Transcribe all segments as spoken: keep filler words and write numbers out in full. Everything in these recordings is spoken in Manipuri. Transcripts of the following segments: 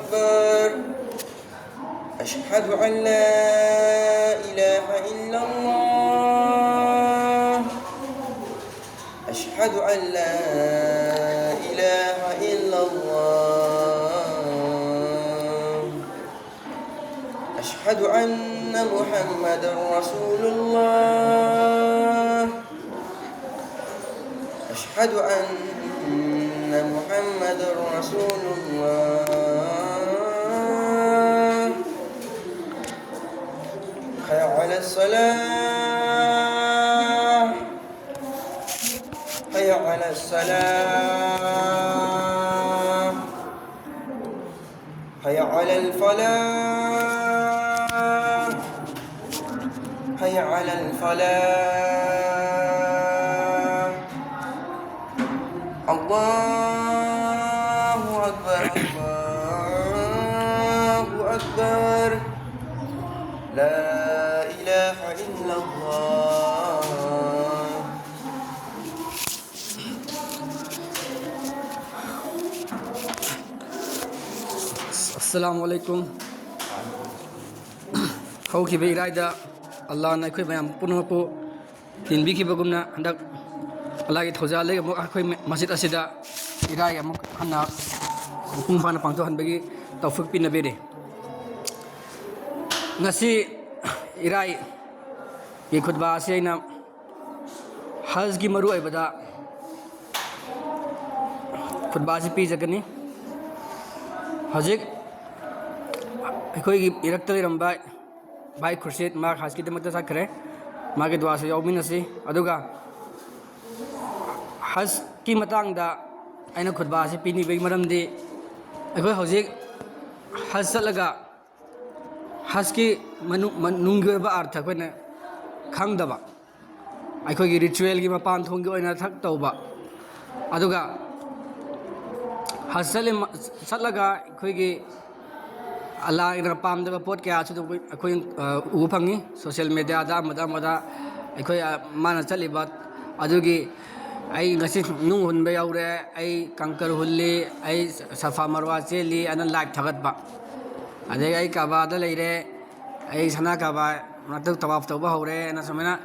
أكبر. أشهد أن لا إله إلا الله. أشهد أن لا إله إلا الله. أشهد أن محمدا رسول الله. أشهد أن محمدا رسول الله. حي على الصلاة. حي على الصلاة. حي على الفلاح. حي على الفلاح. الله أكبر. الله أكبر. لا إله إلا الله. ꯑꯁꯂꯥꯃꯨ ꯑꯂꯥꯏꯀꯨꯝ꯫ ꯍꯧꯈꯤꯕ ꯏꯔꯥꯏꯗ ꯑꯜꯂꯥꯍꯅ ꯑꯩꯈꯣꯏ ꯃꯌꯥꯝ ꯄꯨꯝꯅꯃꯛꯄꯨ ꯇꯤꯟꯕꯤꯈꯤꯕꯒꯨꯝꯅ, ꯍꯟꯗꯛ ꯑꯜꯂꯥꯍꯒꯤ ꯊꯧꯖꯥꯜꯗꯒꯤ ꯑꯃꯨꯛ ꯑꯩꯈꯣꯏ ꯃꯁꯖꯤꯗ ꯑꯁꯤꯗ ꯏꯔꯥꯏ ꯑꯃꯨꯛ ꯍꯟꯅ ꯃꯄꯨꯡ ꯐꯥꯅ ꯄꯥꯡꯊꯣꯛꯍꯟꯕꯒꯤ ꯇꯧꯐꯤꯛ ꯄꯤꯅꯕꯤꯔꯤ꯫ ꯉꯁꯤ ꯏꯔꯥꯏꯒꯤ ꯈꯨꯠꯕꯥ ꯑꯁꯤ ꯑꯩꯅ ꯍꯖꯒꯤ ꯃꯔꯨꯑꯣꯏꯕꯗ ꯈꯨꯠꯕꯥꯁꯤ ꯄꯤꯖꯒꯅꯤ꯫ ꯍꯧꯖꯤꯛ ꯑꯩꯈꯣꯏꯒꯤ ꯏꯔꯛꯇ ꯂꯩꯔꯝꯕ ꯚꯥꯏ ꯈꯨꯔꯁꯤꯠ, ꯃꯥ ꯍꯖꯀꯤꯗꯃꯛꯇ ꯆꯠꯈ꯭ꯔꯦ꯫ ꯃꯥꯒꯤ ꯗꯨꯋꯥꯁꯨ ꯌꯥꯎꯃꯤꯟꯅꯁꯤ꯫ ꯑꯗꯨꯒ ꯍꯖꯀꯤ ꯃꯇꯥꯡꯗ ꯑꯩꯅ ꯈꯨꯠꯕꯥꯁꯤ ꯄꯤꯅꯤꯡꯕꯒꯤ ꯃꯔꯝꯗꯤ, ꯑꯩꯈꯣꯏ ꯍꯧꯖꯤꯛ ꯍꯖ ꯆꯠꯂꯒ ꯍꯖꯀꯤ ꯃꯅꯨꯡ-, ꯃꯅꯨꯡꯒꯤ ꯑꯣꯏꯕ ꯑꯥꯔꯊ ꯑꯩꯈꯣꯏꯅ ꯈꯪꯗꯕ, ꯑꯩꯈꯣꯏꯒꯤ ꯔꯤꯆꯨꯋꯦꯜꯒꯤ ꯃꯄꯥꯟ ꯊꯣꯡꯒꯤ ꯑꯣꯏꯅ ꯊꯛ ꯇꯧꯕ, ꯑꯗꯨꯒ ꯍꯖ ꯆꯠꯂꯤ-, ꯆꯠꯂꯒ ꯑꯩꯈꯣꯏꯒꯤ ꯑꯜꯂꯥꯍꯅ ꯄꯥꯝꯗꯕ ꯄꯣꯠ ꯀꯌꯥꯁꯨ ꯑꯗꯨꯝ ꯑꯩꯈꯣꯏ, ꯑ, ꯎꯕ ꯐꯪꯉꯤ꯫ ꯁꯣꯁꯦꯜ ꯃꯦꯗꯤꯌꯥꯗ ꯑꯃꯗ ꯑꯃꯗ ꯑꯩꯈꯣꯏ, ꯑ, ꯃꯥꯅ ꯆꯠꯂꯤꯕ ꯑꯗꯨꯒꯤ ꯑꯩ ꯉꯁꯤ ꯅꯨꯡ ꯍꯨꯟꯕ ꯌꯥꯎꯔꯦ, ꯑꯩ ꯀꯪꯀꯔ ꯍꯨꯜꯂꯤ, ꯑꯩ ꯁꯐꯥ ꯃꯔꯋꯥ ꯆꯦꯜꯂꯤ ꯑꯅ ꯂꯥꯏꯚ ꯊꯥꯒꯠꯄ꯫ ꯑꯗꯩ ꯑꯩ ꯀꯥꯕꯥꯗ ꯂꯩꯔꯦ, ꯑꯩ ꯁꯅꯥ ꯀꯥꯕꯥ ꯃꯊꯛ ꯇꯋꯥꯐ ꯇꯧꯕ ꯍꯧꯔꯦ ꯑꯅ ꯁꯨꯃꯥꯏꯅ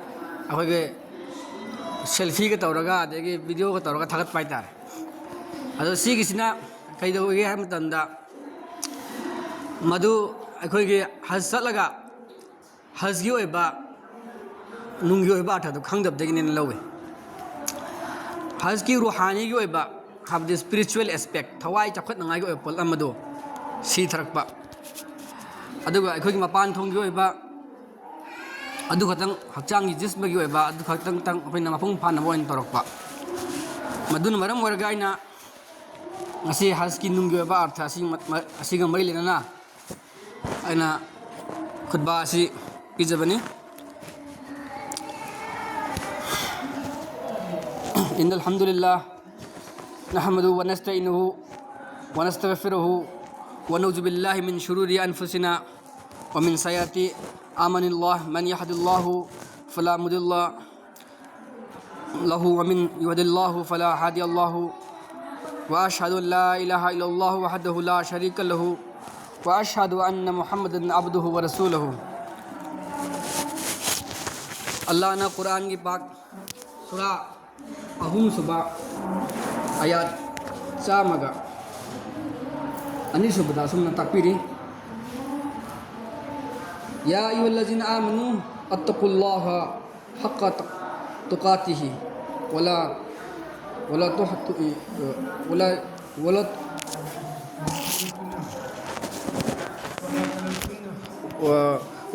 ꯑꯩꯈꯣꯏꯒꯤ ꯁꯦꯜꯐꯤꯒ ꯇꯧꯔꯒ ꯑꯗꯒꯤ ꯚꯤꯗꯤꯑꯣꯒ ꯇꯧꯔꯒ ꯊꯥꯒꯠꯄ ꯍꯥꯏꯇꯥꯔꯦ꯫ ꯑꯗꯣ ꯁꯤꯒꯤꯁꯤꯅ ꯀꯩꯗꯧꯋꯦ ꯍꯥꯏꯕ ꯃꯇꯝꯗ, ꯃꯗꯨ ꯑꯩꯈꯣꯏꯒꯤ ꯍꯖ ꯆꯠꯂꯒ ꯍꯖꯀꯤ ꯑꯣꯏꯕ, ꯅꯨꯡꯒꯤ ꯑꯣꯏꯕ ꯑꯔꯊꯗꯨ ꯈꯪꯗꯕꯗꯒꯤꯅꯦꯅ ꯂꯧꯏ꯫ ꯍꯖꯀꯤ ꯔꯨꯍꯥꯅꯤꯒꯤ ꯑꯣꯏꯕ, ꯍꯥꯏꯕꯗꯤ spiritual aspect, ꯊꯋꯥꯏ ꯆꯥꯎꯈꯠꯅꯉꯥꯏꯒꯤ ꯑꯣꯏꯕ ꯄꯣꯠ ꯑꯃꯗꯣ ꯁꯤꯊꯔꯛꯄ, ꯑꯗꯨꯒ ꯑꯩꯈꯣꯏꯒꯤ ꯃꯄꯥꯟ ꯊꯣꯡꯒꯤ ꯑꯣꯏꯕ ꯑꯗꯨ ꯈꯛꯇꯪ, ꯍꯛꯆꯥꯡꯒꯤ ꯖꯤꯁꯃꯒꯤ ꯑꯣꯏꯕ ꯑꯗꯨ ꯈꯛꯇꯪ ꯑꯩꯈꯣꯏꯅ ꯃꯄꯨꯡ ꯐꯥꯅꯕ ꯑꯣꯏꯅ ꯇꯧꯔꯛꯄ꯫ ꯃꯗꯨꯅ ꯃꯔꯝ ꯑꯣꯏꯔꯒ ꯑꯩꯅ ꯉꯁꯤ ꯍꯖꯀꯤ ꯅꯨꯡꯒꯤ ꯑꯣꯏꯕ ꯑꯔꯊ ꯑꯁꯤ, ꯑꯁꯤꯒ ꯃꯔꯤ ꯂꯩꯅꯅ ꯑꯩꯅ ꯈꯨꯠꯕꯥ ꯑꯁꯤ ꯄꯤꯖꯕꯅꯤ꯫ إن الحمد لله نحمده ونستعينه ونستغفره ونعوذ بالله من شرور أنفسنا ومن سيئات أعمالنا. من يهد الله فلا مضل له ومن يضلل الله فلا هادي له. وأشهد أن لا إله إلا الله وحده لا شريك له. وأشهد أن محمدا عبده ورسوله. ꯑꯜꯂꯥꯍꯅ ꯀꯨꯔꯥꯟꯒꯤ ꯄꯥꯛ ꯁꯨꯔꯥ ꯑꯍꯨꯝꯁꯨꯕ ꯑꯌꯥꯠ ꯆꯥꯝꯃꯒ ꯑꯅꯤꯁꯨꯕꯗ ꯑꯁꯨꯝꯅ ꯇꯥꯛꯄꯤꯔꯤ: يا أيها الذين آمنوا اتقوا الله حق تقاته ولا، ولا تحت-، ولا، ولا،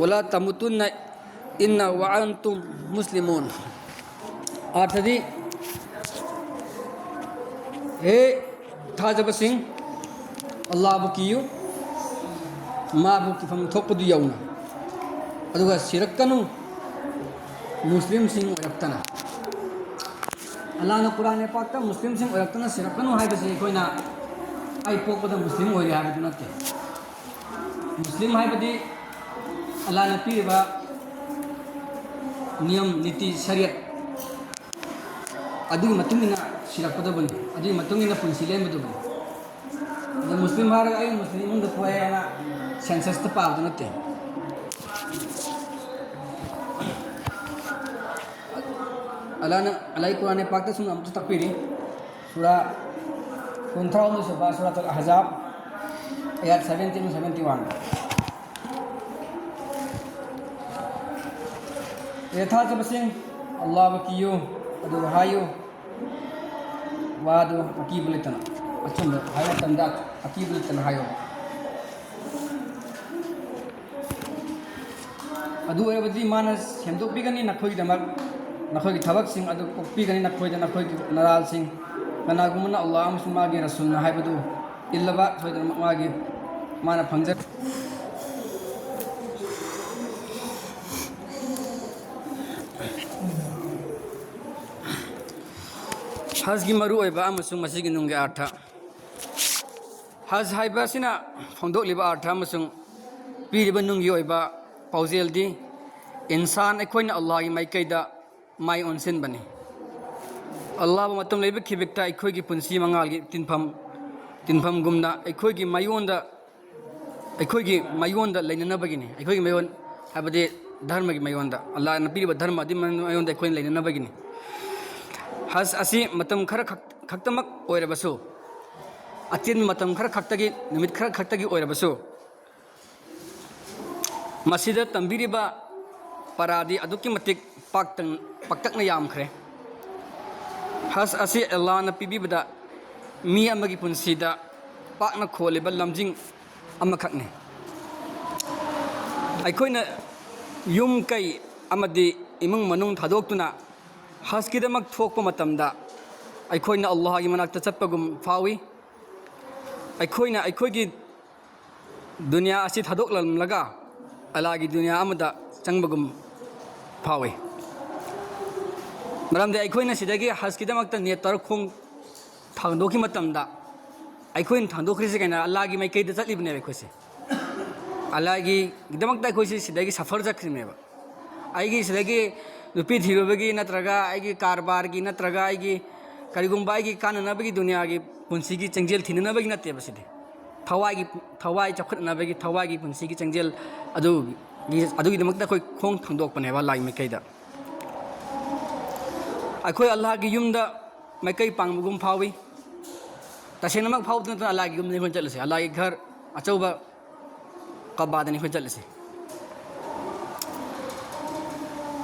ولا تموتن إلا وأنتم مسلمون. ꯑꯔꯊꯗꯤ, ꯍꯦ ꯊꯥꯖꯕꯁꯤꯡ, ꯑꯜꯂꯥꯍꯕꯨ ꯀꯤꯌꯨ, ꯃꯥꯕꯨ ꯀꯤꯐꯝ ꯊꯣꯛꯄꯗꯨ ꯌꯧꯅ, ꯑꯗꯨꯒ ꯁꯤꯔꯛꯀꯅꯨ, ꯃꯨꯁꯂꯤꯝꯁꯤꯡ ꯑꯣꯏꯔꯛꯇꯅ꯫ ꯑꯜꯂꯥꯍꯅ ꯀꯨꯔꯥꯟ ꯄꯥꯛꯇ ꯃꯨꯁꯂꯤꯝꯁꯤꯡ ꯑꯣꯏꯔꯛꯇꯅ ꯁꯤꯔꯛꯀꯅꯨ ꯍꯥꯏꯕꯁꯤ ꯑꯩꯈꯣꯏꯅ, ꯑꯩ ꯄꯣꯛꯄꯗ ꯃꯨꯁꯂꯤꯝ ꯑꯣꯏꯔꯦ ꯍꯥꯏꯕꯗꯨ ꯅꯠꯇꯦ꯫ ꯃꯨꯁꯂꯤꯝ ꯍꯥꯏꯕꯗꯤ ꯑꯜꯂꯥꯍꯅ ꯄꯤꯔꯤꯕ ꯅꯤꯌꯝ, ꯅꯤꯇꯤ, ꯁꯔꯤꯌꯠ, ꯑꯗꯨꯒꯤ ꯃꯇꯨꯡ ꯏꯟꯅ ꯁꯤꯔꯛꯀꯗꯕꯅꯤ, ꯑꯗꯨꯒꯤ ꯃꯇꯨꯡ ꯏꯟꯅ ꯄꯨꯟꯁꯤ ꯂꯦꯟꯒꯗꯕꯅꯤ꯫ ꯑꯗꯣ ꯃꯨꯁꯂꯤꯝ ꯍꯥꯏꯔꯒ ꯑꯩ ꯃꯨꯁꯂꯤꯝ ꯏꯃꯨꯡꯗ ꯄꯣꯛꯑꯦ ꯍꯥꯏꯅ ꯁꯦꯟꯁꯁꯇ ꯄꯥꯕꯗꯨ ꯅꯠꯇꯦ꯫ ꯑꯜꯂꯥꯍꯅ, ꯑꯜꯂꯥꯍꯒꯤ ꯀꯨꯔꯥꯟ ꯄꯥꯛꯇ ꯁꯨꯝ ꯑꯃꯨꯛꯁꯨ ꯇꯥꯛꯄꯤꯔꯤ꯫ ꯁꯨꯔꯥ ꯀꯨꯟꯊ꯭ꯔꯥ ꯍꯨꯝꯗꯣꯏ ꯁꯨꯕ, ꯁꯨꯔꯥ ꯑꯍꯖꯥꯕ, ꯑꯌꯥꯠ seventy ꯑꯃꯁꯨꯡ seventy one꯫ ꯍꯦ ꯊꯥꯖꯕꯁꯤꯡ, ꯑꯜꯂꯥꯍꯕꯨ ꯀꯤꯌꯨ, ꯑꯗꯨꯒ ꯍꯥꯏꯌꯨ, ꯋꯥꯗꯨ ꯑꯀꯤꯕ ꯂꯩꯇꯅ, ꯑꯆꯨꯝꯕ ꯍꯥꯏꯕ ꯃꯇꯝꯗ ꯑꯀꯤꯕ ꯂꯩꯇꯅ ꯍꯥꯏꯌꯨ꯫ ꯑꯗꯨ ꯑꯣꯏꯔꯕꯗꯤ ꯃꯥꯅ ꯁꯦꯝꯗꯣꯛꯄꯤꯒꯅꯤ ꯅꯈꯣꯏꯒꯤꯗꯃꯛ, ꯅꯈꯣꯏꯒꯤ ꯊꯕꯛꯁꯤꯡ ꯑꯗꯨ ꯀꯣꯛꯄꯤꯒꯅꯤ ꯅꯈꯣꯏꯗ, ꯅꯈꯣꯏꯒꯤ ꯅꯔꯥꯜꯁꯤꯡ꯫ ꯀꯅꯥꯒꯨꯝꯕꯅ ꯑꯜꯂꯥꯍ ꯑꯃꯁꯨꯡ ꯃꯥꯒꯤ ꯔꯁꯨꯜꯅ ꯍꯥꯏꯕꯗꯨ ꯏꯜꯂꯕ, ꯁꯣꯏꯗꯅꯃꯛ ꯃꯥꯒꯤ, ꯃꯥꯅ ꯐꯪꯖ-, ꯍꯖꯒꯤ ꯃꯔꯨꯑꯣꯏꯕ ꯑꯃꯁꯨꯡ ꯃꯁꯤꯒꯤ ꯅꯨꯡꯒꯤ ꯑꯥꯔꯊ꯫ ꯍꯖ ꯍꯥꯏꯕ ꯑꯁꯤꯅ ꯐꯣꯡꯗꯣꯛꯂꯤꯕ ꯑꯥꯔꯊ ꯑꯃꯁꯨꯡ ꯄꯤꯔꯤꯕ ꯅꯨꯡꯒꯤ ꯑꯣꯏꯕ ꯄꯥꯎꯖꯦꯜꯗꯤ, ꯏꯟꯁꯥꯟ ꯑꯩꯈꯣꯏꯅ ꯑꯜꯂꯥꯍꯒꯤ ꯃꯥꯏꯀꯩꯗ ꯃꯥꯏ ꯑꯣꯟꯁꯤꯟꯕꯅꯤ꯫ ꯑꯜꯂꯥꯍꯕꯨ ꯃꯇꯝ ꯂꯩꯕ ꯈꯤꯕꯤꯛꯇ ꯑꯩꯈꯣꯏꯒꯤ ꯄꯨꯟꯁꯤ ꯃꯉꯥꯜꯒꯤ ꯇꯤꯟꯐꯝ, ꯇꯤꯟꯐꯝꯒꯨꯝꯅ ꯑꯩꯈꯣꯏꯒꯤ ꯃꯥꯏꯌꯣꯟꯗ, ꯑꯩꯈꯣꯏꯒꯤ ꯃꯥꯏꯌꯣꯟꯗ ꯂꯩꯅꯅꯕꯒꯤꯅꯤ꯫ ꯑꯩꯈꯣꯏꯒꯤ ꯃꯥꯏꯌꯣꯟ ꯍꯥꯏꯕꯗꯤ ꯙꯔꯃꯒꯤ ꯃꯥꯏꯌꯣꯟꯗ, ꯑꯜꯂꯥꯍꯅ ꯄꯤꯔꯤꯕ ꯙꯔꯃ ꯑꯗꯨꯒꯤ ꯃꯥꯏꯌꯣꯟꯗ ꯑꯩꯈꯣꯏꯅ ꯂꯩꯅꯅꯕꯒꯤꯅꯤ꯫ ꯍꯖ ꯑꯁꯤ ꯃꯇꯝ ꯈꯔ ꯈꯛ-, ꯈꯛꯇꯃꯛ ꯑꯣꯏꯔꯕꯁꯨ, ꯑꯆꯤꯟꯕ ꯃꯇꯝ ꯈꯔ ꯈꯛꯇꯒꯤ, ꯅꯨꯃꯤꯠ ꯈꯔ ꯈꯛꯇꯒꯤ ꯑꯣꯏꯔꯕꯁꯨ, ꯃꯁꯤꯗ ꯇꯝꯕꯤꯔꯤꯕ ꯄꯔꯥꯗꯤ ꯑꯗꯨꯛꯀꯤ ꯃꯇꯤꯛ ꯄꯥꯛꯇꯛ-, ꯄꯥꯛꯇꯛꯅ ꯌꯥꯝꯈ꯭ꯔꯦ꯫ ꯍꯖ ꯑꯁꯤ ꯑꯜꯂꯥꯍꯅ ꯄꯤꯕꯤꯕꯗ ꯃꯤ ꯑꯃꯒꯤ ꯄꯨꯟꯁꯤꯗ ꯄꯥꯛꯅ ꯈꯣꯜꯂꯤꯕ ꯂꯝꯖꯤꯡ ꯑꯃꯈꯛꯅꯤ꯫ ꯑꯩꯈꯣꯏꯅ ꯌꯨꯝ ꯀꯩ ꯑꯃꯗꯤ ꯏꯃꯨꯡ ꯃꯅꯨꯡ ꯊꯥꯗꯣꯛꯇꯨꯅ ꯍꯖꯀꯤꯗꯃꯛ ꯊꯣꯛꯄ ꯃꯇꯝꯗ ꯑꯩꯈꯣꯏꯅ ꯑꯜꯂꯥꯍꯒꯤ ꯃꯅꯥꯛꯇ ꯆꯠꯄꯒꯨꯝ ꯐꯥꯎꯏ꯫ ꯑꯩꯈꯣꯏꯅ ꯑꯩꯈꯣꯏꯒꯤ ꯗꯨꯅꯤꯌꯥ ꯑꯁꯤ ꯊꯥꯗꯣꯛꯂꯝꯂꯒ ꯑꯜꯂꯥꯍꯒꯤ ꯗꯨꯅꯤꯌꯥ ꯑꯃꯗ ꯆꯪꯕꯒꯨꯝ ꯐꯥꯎꯏ꯫ ꯃꯔꯝꯗꯤ ꯑꯩꯈꯣꯏꯅ ꯁꯤꯗꯒꯤ ꯍꯖꯀꯤꯗꯃꯛꯇ ꯅꯤꯌꯠ ꯇꯧꯔ ꯈꯣꯡ ꯊꯥꯡꯗꯣꯛꯈꯤ ꯃꯇꯝꯗ, ꯑꯩꯈꯣꯏꯅ ꯊꯥꯡꯗꯣꯛꯈ꯭ꯔꯤꯁꯤ ꯀꯩꯅꯣ? ꯑꯜꯂꯥꯍꯒꯤ ꯃꯥꯏꯀꯩꯗ ꯆꯠꯂꯤꯕꯅꯦꯕ ꯑꯩꯈꯣꯏꯁꯦ꯫ ꯑꯜꯂꯥꯍꯒꯤꯗꯃꯛꯇ ꯑꯩꯈꯣꯏꯁꯦ ꯁꯤꯗꯒꯤ ꯁꯐꯔ ꯆꯠꯈ꯭ꯔꯤꯕꯅꯦꯕ꯫ ꯑꯩꯒꯤ ꯁꯤꯗꯒꯤ ꯅꯨꯄꯤ ꯊꯤꯔꯨꯕꯒꯤ ꯅꯠꯇ꯭ꯔꯒ ꯑꯩꯒꯤ ꯀꯔꯕꯥꯔꯒꯤ ꯅꯠꯇ꯭ꯔꯒ ꯑꯩꯒꯤ ꯀꯔꯤꯒꯨꯝꯕ ꯑꯩꯒꯤ ꯀꯥꯟꯅꯅꯕꯒꯤ ꯗꯨꯅꯤꯌꯥꯒꯤ ꯄꯨꯟꯁꯤꯒꯤ ꯆꯦꯡꯖꯦꯜ ꯊꯤꯅꯅꯕꯒꯤ ꯅꯠꯇꯦꯕ ꯁꯤꯗꯤ꯫ ꯊꯋꯥꯏꯒꯤ, ꯊꯋꯥꯏ ꯆꯥꯎꯈꯠꯅꯅꯕꯒꯤ, ꯊꯋꯥꯏꯒꯤ ꯄꯨꯟꯁꯤꯒꯤ ꯆꯦꯡꯖꯦꯜ ꯑꯗꯨꯒꯤ, ꯑꯗꯨꯒꯤꯗꯃꯛꯇ ꯑꯩꯈꯣꯏ ꯈꯣꯡ ꯊꯥꯡꯗꯣꯛꯄꯅꯦꯕ ꯑꯜꯂꯥꯍꯒꯤ ꯃꯥꯏꯀꯩꯗ꯫ ꯑꯩꯈꯣꯏ ꯑꯜꯂꯥꯍꯒꯤ ꯌꯨꯝꯗ ꯃꯥꯏꯀꯩ ꯄꯥꯡꯕꯒꯨꯝ ꯐꯥꯎꯏ꯫ ꯇꯁꯦꯡꯅꯃꯛ ꯐꯥꯎꯕꯗꯤ ꯅꯠꯇꯅ ꯑꯜꯂꯥꯍꯒꯤ ꯌꯨꯝꯗꯅꯤ ꯑꯩꯈꯣꯏꯅ ꯆꯠꯂꯤꯁꯦ, ꯑꯜꯂꯥꯍꯒꯤ ꯘꯔ ꯑꯆꯧꯕ ꯀꯕꯥꯗꯅꯤ ꯑꯩꯈꯣꯏꯅ ꯆꯠꯂꯤꯁꯦ꯫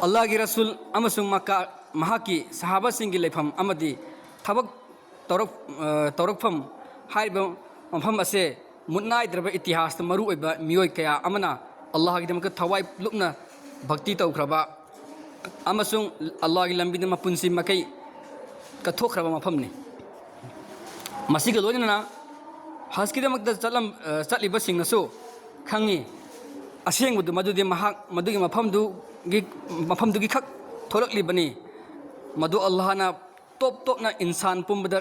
ꯑꯜꯂꯥꯍꯒꯤ ꯔꯁꯨꯜ ꯑꯃꯁꯨꯡ ꯃꯀꯥ, ꯃꯍꯥꯛꯀꯤ ꯁꯍꯥꯕꯥꯁꯤꯡꯒꯤ ꯂꯩꯐꯝ ꯑꯃꯗꯤ ꯊꯕꯛ ꯇꯧꯔꯛ-, ꯑ, ꯇꯧꯔꯛꯐꯝ ꯍꯥꯏꯔꯤꯕ ꯃꯐꯝ ꯑꯁꯦ ꯃꯨꯠ ꯅꯥꯏꯗ꯭ꯔꯕ ꯏꯇꯤꯍꯥꯁꯇ ꯃꯔꯨꯑꯣꯏꯕ ꯃꯤꯑꯣꯏ ꯀꯌꯥ ꯑꯃꯅ ꯑꯜꯂꯥꯍꯒꯤꯗꯃꯛꯇ ꯊꯋꯥꯏ ꯂꯨꯞꯅ ꯚꯛꯇꯤ ꯇꯧꯈ꯭ꯔꯕ ꯑꯃꯁꯨꯡ ꯑꯜꯂꯥꯍꯒꯤ ꯂꯝꯕꯤꯗ ꯃꯄꯨꯟꯁꯤ ꯃꯀꯩ ꯀꯠꯊꯣꯛꯈ꯭ꯔꯕ ꯃꯐꯝꯅꯤ꯫ ꯃꯁꯤꯒ ꯂꯣꯏꯅꯅ ꯍꯖꯀꯤꯗꯃꯛꯇ ꯆꯠꯂꯝ-, ꯑ, ꯆꯠꯂꯤꯕꯁꯤꯡꯅꯁꯨ ꯈꯪꯉꯤ, ꯑꯁꯦꯡꯕꯗꯨ ꯃꯗꯨꯗꯤ ꯃꯍꯥꯛ ꯃꯗꯨꯒꯤ ꯃꯐꯝꯗꯨꯒꯤ, ꯃꯐꯝꯗꯨꯒꯤ ꯈꯛ ꯊꯣꯛꯂꯛꯂꯤꯕꯅꯤ꯫ ꯃꯗꯨ ꯑꯜꯂꯥꯍꯅ ꯇꯣꯞ ꯇꯣꯞꯅ ꯏꯟꯁꯥꯟ ꯄꯨꯝꯕꯗ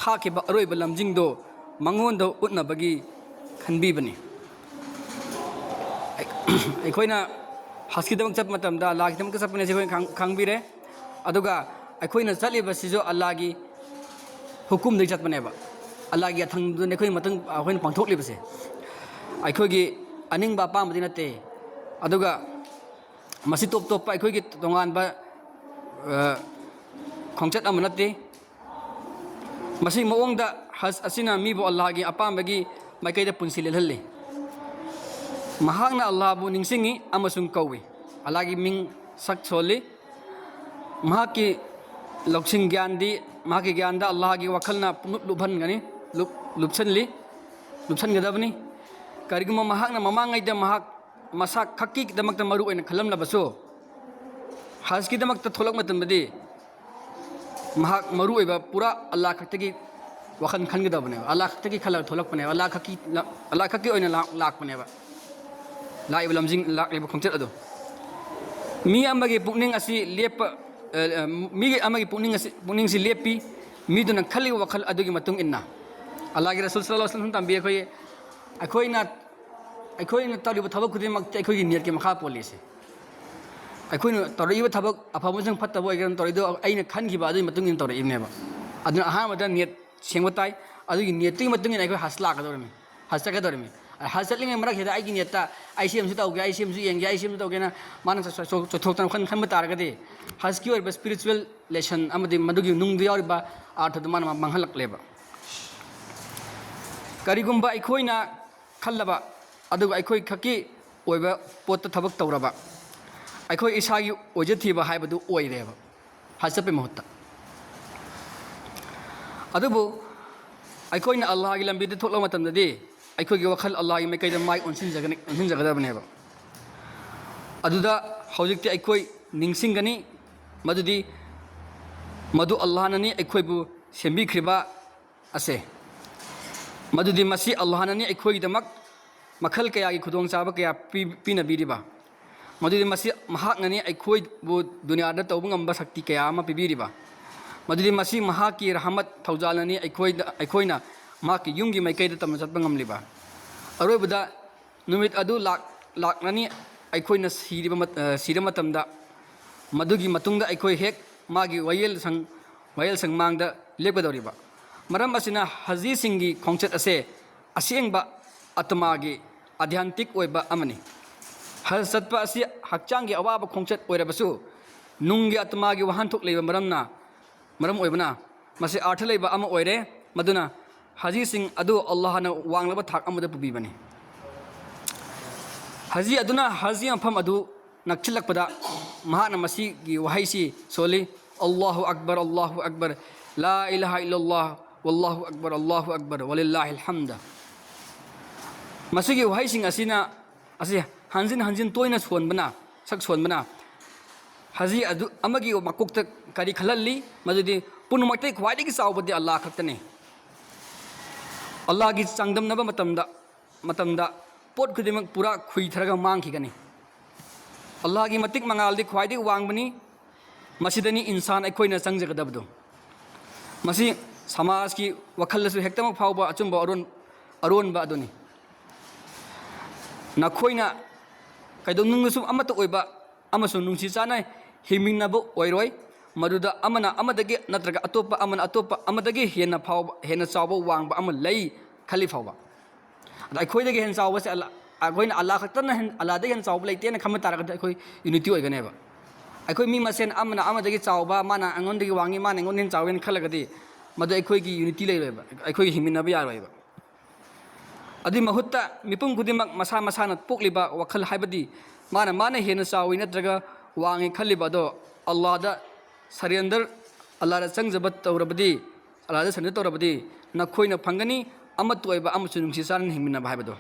ꯊꯥꯈꯤꯕ ꯑꯔꯣꯏꯕ ꯂꯝꯖꯤꯡꯗꯨ ꯃꯉꯣꯟꯗ ꯎꯠꯅꯕꯒꯤ ꯈꯟꯕꯤꯕꯅꯤ꯫ ꯑꯩꯈꯣꯏꯅ ꯍꯖꯀꯤꯗꯃꯛ ꯆꯠꯄ ꯃꯇꯝꯗ ꯑꯜꯂꯥꯍꯒꯤꯗꯃꯛꯇ ꯆꯠꯄꯅꯦ ꯁꯤ ꯑꯩꯈꯣꯏꯅ ꯈꯪ-, ꯈꯪꯕꯤꯔꯦ꯫ ꯑꯗꯨꯒ ꯑꯩꯈꯣꯏꯅ ꯆꯠꯂꯤꯕꯁꯤꯁꯨ ꯑꯜꯂꯥꯍꯒꯤ ꯍꯨꯀꯨꯝꯗꯒꯤ ꯆꯠꯄꯅꯦꯕ꯫ ꯑꯜꯂꯥꯍꯒꯤ ꯌꯥꯊꯪꯗꯨꯅꯤ ꯑꯩꯈꯣꯏ ꯃꯇꯨꯡ, ꯑꯩꯈꯣꯏꯅ ꯄꯥꯡꯊꯣꯛꯂꯤꯕꯁꯦ꯫ ꯑꯩꯈꯣꯏꯒꯤ ꯑꯅꯤꯡꯕ ꯑꯄꯥꯝꯕꯗꯤ ꯅꯠꯇꯦ꯫ ꯑꯗꯨꯒ ꯃꯁꯤ ꯇꯣꯞ ꯇꯣꯞꯄ ꯑꯩꯈꯣꯏꯒꯤ ꯇꯣꯉꯥꯟꯕ, ꯑ, ꯈꯣꯡꯆꯠ ꯑꯃ ꯅꯠꯇꯦ꯫ ꯃꯁꯤ ꯃꯑꯣꯡꯗ ꯍꯖ ꯑꯁꯤꯅ ꯃꯤꯕꯨ ꯑꯜꯂꯥꯍꯒꯤ ꯑꯄꯥꯝꯕꯒꯤ ꯃꯥꯏꯀꯩꯗ ꯄꯨꯟꯁꯤ ꯂꯦꯜꯍꯜꯂꯤ꯫ ꯃꯍꯥꯛꯅ ꯑꯜꯂꯥꯍꯕꯨ ꯅꯤꯡꯁꯤꯡꯏ ꯑꯃꯁꯨꯡ ꯀꯧꯏ꯫ ꯑꯜꯂꯥꯍꯒꯤ ꯃꯤꯡ ꯁꯛ ꯁꯣꯜꯂꯤ꯫ ꯃꯍꯥꯛꯀꯤ ꯂꯧꯁꯤꯡ ꯒ꯭ꯌꯥꯟꯗꯤ, ꯃꯍꯥꯛꯀꯤ ꯒ꯭ꯌꯥꯟꯗ ꯑꯜꯂꯥꯍꯒꯤ ꯋꯥꯈꯜꯅ ꯄꯨꯡꯂꯨꯞ ꯂꯨꯞꯍꯟꯒꯅꯤ, ꯂꯨꯞ-, ꯂꯨꯞꯁꯤꯜꯂꯤ, ꯂꯨꯞꯁꯤꯟꯒꯗꯕꯅꯤ꯫ ꯀꯔꯤꯒꯨꯝꯕ ꯃꯍꯥꯛꯅ ꯃꯃꯥꯡꯉꯩꯗ ꯃꯍꯥꯛ ꯃꯁꯥ ꯈꯛꯀꯤꯗꯃꯛꯇ ꯃꯔꯨ ꯑꯣꯏꯅ ꯈꯜꯂꯝꯂꯕꯁꯨ, ꯍꯖꯀꯤꯗꯃꯛꯇ ꯊꯣꯛꯂꯛꯄ ꯃꯇꯝꯗꯗꯤ ꯃꯍꯥꯛ ꯃꯔꯨ ꯑꯣꯏꯕ ꯄꯨꯔꯥ ꯑꯜꯂꯥꯍ ꯈꯛꯇꯒꯤ ꯋꯥꯈꯜ ꯈꯟꯒꯗꯕꯅꯦꯕ꯫ ꯑꯜꯂꯥꯍ ꯈꯛꯇꯒꯤ ꯈꯜꯂꯒ ꯊꯣꯛꯂꯛꯄꯅꯦꯕ꯫ ꯑꯜꯂꯥꯍ ꯈꯛꯀꯤ, ꯑꯜꯂꯥꯍ ꯈꯛꯀꯤ ꯑꯣꯏꯅ ꯂꯥꯛ-, ꯂꯥꯛꯄꯅꯦꯕ꯫ ꯂꯥꯛꯏꯕ ꯂꯝꯖꯤꯡ, ꯂꯥꯛꯂꯤꯕ ꯈꯣꯡꯆꯠ ꯑꯗꯨ꯫ ꯃꯤ ꯑꯃꯒꯤ ꯄꯨꯛꯅꯤꯡ ꯑꯁꯤ ꯂꯦꯞꯄ, ꯑ, ꯑ, ꯃꯤ ꯑꯃꯒꯤ ꯄꯨꯛꯅꯤꯡ ꯑꯁꯤ, ꯄꯨꯛꯅꯤꯡꯁꯤ ꯂꯦꯞꯄꯤ, ꯃꯤꯗꯨꯅ ꯈꯜꯂꯤꯕ ꯋꯥꯈꯜ ꯑꯗꯨꯒꯤ ꯃꯇꯨꯡ ꯏꯟꯅ꯫ ꯑꯜꯂꯥꯍꯒꯤ ꯔꯁꯨꯜ ꯁꯜꯂꯜꯂꯥꯍꯨ ꯑꯂꯩꯍꯤ ꯋꯥꯁꯜꯂꯝ ꯇꯝꯕꯤ ꯑꯩꯈꯣꯏ, ꯑꯩꯈꯣꯏꯅ, ꯑꯩꯈꯣꯏꯅ ꯇꯧꯔꯤꯕ ꯊꯕꯛ ꯈꯨꯗꯤꯡꯃꯛꯇꯤ ꯑꯩꯈꯣꯏꯒꯤ ꯅꯤꯌꯠꯀꯤ ꯃꯈꯥ ꯄꯣꯜꯂꯤꯁꯦ꯫ ꯑꯩꯈꯣꯏꯅ ꯇꯧꯔꯛꯏꯕ ꯊꯕꯛ ꯑꯐꯕ ꯑꯃꯁꯨꯡ ꯐꯠꯇꯕ ꯑꯣꯏꯒꯦꯔꯥ, ꯇꯧꯔꯛꯏꯗꯣ ꯑꯩꯅ ꯈꯟꯈꯤꯕ ꯑꯗꯨꯒꯤ ꯃꯇꯨꯡ ꯏꯟꯅ ꯇꯧꯔꯛꯏꯕꯅꯦꯕ꯫ ꯑꯗꯨꯅ ꯑꯍꯥꯟꯕꯗ ꯅꯤꯌꯠ ꯁꯦꯡꯕ ꯇꯥꯏ꯫ ꯑꯗꯨꯒꯤ ꯅꯤꯌꯠꯇꯨꯒꯤ ꯃꯇꯨꯡ ꯏꯟꯅ ꯑꯩꯈꯣꯏ ꯍꯖ ꯂꯥꯛꯀꯗꯧꯔꯤꯃꯤ, ꯍꯖ ꯆꯠꯀꯗꯧꯔꯤꯃꯤ꯫ ꯑ, ꯍꯖ ꯆꯠꯂꯤꯉꯩ ꯃꯔꯛꯁꯤꯗ ꯑꯩꯒꯤ ꯅꯤꯌꯠꯇ ꯑꯩ ꯁꯤ ꯑꯃꯁꯨ ꯇꯧꯒꯦ, ꯑꯩ ꯁꯤ ꯑꯃꯁꯨ ꯌꯦꯡꯒꯦ, ꯑꯩ ꯁꯤ ꯑꯃꯁꯨ ꯇꯧꯒꯦꯅ ꯃꯥꯅ ꯆ-, ꯆ-, ꯆ-, ꯆꯣꯏꯊꯣꯛꯇꯅ ꯋꯥꯈꯜ ꯈꯟꯕ ꯇꯥꯔꯒꯗꯤ, ꯍꯖꯀꯤ ꯑꯣꯏꯔꯤꯕ spiritual lesson ꯑꯃꯗꯤ ꯃꯗꯨꯒꯤ ꯅꯨꯡꯗ ꯌꯥꯎꯔꯤꯕ ꯑꯥꯔꯊꯗꯨ ꯃꯥꯅ ꯃꯥꯡꯍꯜꯂꯛꯂꯦꯕ꯫ ꯀꯔꯤꯒꯨꯝꯕ ꯑꯩꯈꯣꯏꯅ ꯈꯜꯂꯕ ꯑꯗꯨꯒ ꯑꯩꯈꯣꯏ ꯈꯛꯀꯤ ꯑꯣꯏꯕ ꯄꯣꯠꯇ ꯊꯕꯛ ꯇꯧꯔꯕ, ꯑꯩꯈꯣꯏ ꯏꯁꯥꯒꯤ ꯑꯣꯏꯖꯊꯤꯕ ꯍꯥꯏꯕꯗꯨ ꯑꯣꯏꯔꯦꯕ ꯍꯖ ꯆꯠꯄꯩ ꯃꯍꯨꯠꯇ꯫ ꯑꯗꯨꯕꯨ ꯑꯩꯈꯣꯏꯅ ꯑꯜꯂꯥꯍꯒꯤ ꯂꯝꯕꯤꯗ ꯊꯣꯛꯂꯛꯄ ꯃꯇꯝꯗꯗꯤ ꯑꯩꯈꯣꯏꯒꯤ ꯋꯥꯈꯜ ꯑꯜꯂꯥꯍꯒꯤ ꯃꯥꯏꯀꯩꯗ ꯃꯥꯏ ꯑꯣꯟꯁꯤꯟꯖꯒꯅꯤ, ꯑꯣꯟꯁꯤꯟꯖꯒꯗꯕꯅꯦꯕ꯫ ꯑꯗꯨꯗ ꯍꯧꯖꯤꯛꯇꯤ ꯑꯩꯈꯣꯏ ꯅꯤꯡꯁꯤꯡꯒꯅꯤ ꯃꯗꯨꯗꯤ ꯃꯗꯨ ꯑꯜꯂꯥꯍꯅꯅꯤ ꯑꯩꯈꯣꯏꯕꯨ ꯁꯦꯝꯕꯤꯈ꯭ꯔꯤꯕ ꯑꯁꯦ꯫ ꯃꯗꯨꯗꯤ ꯃꯁꯤ ꯑꯜꯂꯥꯍꯅꯅꯤ ꯑꯩꯈꯣꯏꯒꯤꯗꯃꯛ ꯃꯈꯜ ꯀꯌꯥꯒꯤ ꯈꯨꯗꯣꯡꯆꯥꯕ ꯀꯌꯥ ꯄꯤ-, ꯄꯤꯅꯕꯤꯔꯤꯕ꯫ ꯃꯗꯨꯗꯤ ꯃꯁꯤ ꯃꯍꯥꯛꯅꯅꯤ ꯑꯩꯈꯣꯏꯕꯨ ꯗꯨꯅꯤꯌꯥꯗ ꯇꯧꯕ ꯉꯝꯕ ꯁꯛꯇꯤ ꯀꯌꯥ ꯑꯃ ꯄꯤꯕꯤꯔꯤꯕ꯫ ꯃꯗꯨꯗꯤ ꯃꯁꯤ ꯃꯍꯥꯛꯀꯤ ꯔꯍꯃꯠ ꯊꯧꯖꯥꯜꯅꯅꯤ ꯑꯩꯈꯣꯏꯗ, ꯑꯩꯈꯣꯏꯅ ꯃꯍꯥꯛꯀꯤ ꯌꯨꯝꯒꯤ ꯃꯥꯏꯀꯩꯗ ꯇꯝꯅ ꯆꯠꯄ ꯉꯝꯂꯤꯕ꯫ ꯑꯔꯣꯏꯕꯗ ꯅꯨꯃꯤꯠ ꯑꯗꯨ ꯂꯥꯛ-, ꯂꯥꯛꯂꯅꯤ꯫ ꯑꯩꯈꯣꯏꯅ ꯁꯤꯔꯤꯕ ꯃꯠ-, ꯑ, ꯁꯤꯔ ꯃꯇꯝꯗ, ꯃꯗꯨꯒꯤ ꯃꯇꯨꯡꯗ ꯑꯩꯈꯣꯏ ꯍꯦꯛ ꯃꯥꯒꯤ ꯋꯥꯌꯦꯜꯁꯪ, ꯋꯥꯌꯦꯜꯁꯪ ꯃꯥꯡꯗ ꯂꯦꯞꯀꯗꯧꯔꯤꯕ꯫ ꯃꯔꯝ ꯑꯁꯤꯅ ꯍꯖꯤꯁꯤꯡꯒꯤ ꯈꯣꯡꯆꯠ ꯑꯁꯦ ꯑꯁꯦꯡꯕ ꯑꯇꯃꯥꯒꯤ ꯑꯙ꯭ꯌꯥꯟꯇꯤꯛ ꯑꯣꯏꯕ ꯑꯃꯅꯤ꯫ ꯍꯖ ꯆꯠꯄ ꯑꯁꯤ ꯍꯛꯆꯥꯡꯒꯤ ꯑꯋꯥꯕ ꯈꯣꯡꯆꯠ ꯑꯣꯏꯔꯕꯁꯨ, ꯅꯨꯡꯒꯤ ꯑꯇꯃꯥꯒꯤ ꯋꯥꯍꯟꯊꯣꯛ ꯂꯩꯕ ꯃꯔꯝꯅ, ꯃꯔꯝ ꯑꯣꯏꯕꯅ, ꯃꯁꯤ ꯑꯥꯔꯊ ꯂꯩꯕ ꯑꯃ ꯑꯣꯏꯔꯦ, ꯃꯗꯨꯅ ꯍꯖꯤꯁꯤꯡ ꯑꯗꯨ ꯑꯜꯂꯥꯍꯅ ꯋꯥꯡꯂꯕ ꯊꯥꯛ ꯑꯃꯗ ꯄꯨꯕꯤꯕꯅꯤ꯫ ꯍꯖꯤ ꯑꯗꯨꯅ ꯍꯖꯒꯤ ꯃꯐꯝ ꯑꯗꯨ ꯅꯛꯁꯤꯜꯂꯛꯄꯗ, ꯃꯍꯥꯛꯅ ꯃꯁꯤꯒꯤ ꯋꯥꯍꯩꯁꯤ ꯁꯣꯜꯂꯤ, "ꯑꯜꯂꯥꯍꯨ ꯑꯛꯕꯔ, ꯑꯜꯂꯥꯍꯨ ꯑꯛꯕꯔ, ꯂꯥ ꯏꯂꯥꯍ ꯏꯜꯂꯜꯂꯥꯍ, ꯋꯜꯂꯥꯍꯨ ꯑꯛꯕꯔ, ꯑꯜꯂꯥꯍꯨ ꯑꯛꯕꯔ, ꯋꯂꯤꯜꯂꯥꯍꯤꯜ ꯍꯝꯗ"꯫ ꯃꯁꯤꯒꯤ ꯋꯥꯍꯩꯁꯤꯡ ꯑꯁꯤꯅ, ꯑꯁꯤ ꯍꯟꯖꯤꯟ ꯍꯟꯖꯤꯟ ꯇꯣꯏꯅ ꯁꯣꯟꯕꯅ, ꯁꯛ ꯁꯣꯟꯕꯅ, ꯍꯖꯤ ꯑꯗꯨ ꯑꯃꯒꯤ ꯃꯀꯣꯛꯇ ꯀꯔꯤ ꯈꯜꯍꯜꯂꯤ? ꯃꯗꯨꯗꯤ ꯄꯨꯝꯅꯃꯛꯇꯒꯤ ꯈ꯭ꯋꯥꯏꯗꯒꯤ ꯆꯥꯎꯕꯗꯤ ꯑꯜꯂꯥꯍ ꯈꯛꯇꯅꯤ꯫ ꯑꯜꯂꯥꯍꯒꯤ ꯆꯥꯡꯗꯝꯅꯕ ꯃꯇꯝꯗ, ꯃꯇꯝꯗ ꯄꯣꯠ ꯈꯨꯗꯤꯡꯃꯛ ꯄꯨꯔꯥ ꯈꯨꯏꯊꯔꯒ ꯃꯥꯡꯈꯤꯒꯅꯤ꯫ ꯑꯜꯂꯥꯍꯒꯤ ꯃꯇꯤꯛ ꯃꯉꯥꯜꯗꯤ ꯈ꯭ꯋꯥꯏꯗꯒꯤ ꯋꯥꯡꯕꯅꯤ꯫ ꯃꯁꯤꯗꯅꯤ ꯏꯟꯁꯥꯟ ꯑꯩꯈꯣꯏꯅ ꯆꯪꯖꯒꯗꯕꯗꯨ꯫ ꯃꯁꯤ ꯁꯃꯥꯖꯀꯤ ꯋꯥꯈꯜꯗꯁꯨ ꯍꯦꯛꯇꯃꯛ ꯐꯥꯎꯕ ꯑꯆꯨꯝꯕ ꯑꯔꯣꯟ-, ꯑꯔꯣꯟꯕ ꯑꯗꯨꯅꯤ꯫ ꯅꯈꯣꯏꯅ ꯀꯩꯗꯧꯅꯨꯡꯗꯁꯨ ꯑꯃꯠꯇ ꯑꯣꯏꯕ ꯑꯃꯁꯨꯡ ꯅꯨꯡꯁꯤ ꯆꯥꯟꯅ ꯍꯤꯡꯃꯤꯟꯅꯕ ꯑꯣꯏꯔꯣꯏ꯫ ꯃꯗꯨꯗ ꯑꯃꯅ ꯑꯃꯗꯒꯤ ꯅꯠꯇ꯭ꯔꯒ ꯑꯇꯣꯞꯄ ꯑꯃꯅ ꯑꯇꯣꯞꯄ ꯑꯃꯗꯒꯤ ꯍꯦꯟꯅ ꯐꯥꯎꯕ, ꯍꯦꯟꯅ ꯆꯥꯎꯕ ꯋꯥꯡꯕ ꯑꯃ ꯂꯩ ꯈꯜꯂꯤ ꯐꯥꯎꯕ꯫ ꯑꯗ ꯑꯩꯈꯣꯏꯗꯒꯤ ꯍꯦꯟꯅ ꯆꯥꯎꯕꯁꯦ ꯑꯜꯂꯥ, ꯑꯩꯈꯣꯏꯅ ꯑꯜꯂꯥ ꯈꯛꯇꯅ ꯍꯦꯟ-, ꯑꯜꯂꯥꯗꯒꯤ ꯍꯦꯟꯅ ꯆꯥꯎꯕ ꯂꯩꯇꯦꯅ ꯈꯟꯕ ꯇꯥꯔꯒꯗꯤ ꯑꯩꯈꯣꯏ unity ꯑꯣꯏꯒꯅꯦꯕ꯫ ꯑꯩꯈꯣꯏ ꯃꯤ ꯃꯁꯦꯟ ꯑꯃꯅ ꯑꯃꯗꯒꯤ ꯆꯥꯎꯕ, ꯃꯥꯅ ꯑꯩꯉꯣꯟꯗꯒꯤ ꯋꯥꯡꯉꯤ, ꯃꯥꯅ ꯑꯩꯉꯣꯟꯗ ꯍꯦꯟꯅ ꯆꯥꯎꯋꯦꯅ ꯈꯜꯂꯒꯗꯤ ꯃꯗꯨ ꯑꯩꯈꯣꯏꯒꯤ unity ꯂꯩꯔꯣꯏꯕ, ꯑꯩꯈꯣꯏꯒꯤ ꯍꯤꯡꯃꯤꯟꯅꯕ ꯌꯥꯔꯣꯏꯕ꯫ ꯑꯗꯨꯒꯤ ꯃꯍꯨꯠꯇ ꯃꯤꯄꯨꯝ ꯈꯨꯗꯤꯡꯃꯛ ꯃꯁꯥ ꯃꯁꯥꯅ ꯄꯣꯛꯂꯤꯕ ꯋꯥꯈꯜ, ꯍꯥꯏꯕꯗꯤ ꯃꯥꯅ ꯃꯥꯅ ꯍꯦꯟꯅ ꯆꯥꯎꯏ ꯅꯠꯇ꯭ꯔꯒ ꯋꯥꯡꯉꯤ ꯈꯜꯂꯤꯕ ꯑꯗꯣ ꯑꯜꯂꯥꯗ surrender, ꯑꯜꯂꯥꯗ ꯆꯪꯖꯕ ꯇꯧꯔꯕꯗꯤ, ꯑꯜꯂꯥꯗ surrender ꯇꯧꯔꯕꯗꯤ ꯅꯈꯣꯏꯅ ꯐꯪꯒꯅꯤ ꯑꯃꯠꯇ ꯑꯣꯏꯕ ꯑꯃꯁꯨꯡ ꯅꯨꯡꯁꯤ ꯆꯥꯟꯅꯅ ꯍꯤꯡꯃꯤꯟꯅꯕ ꯍꯥꯏꯕꯗꯣ꯫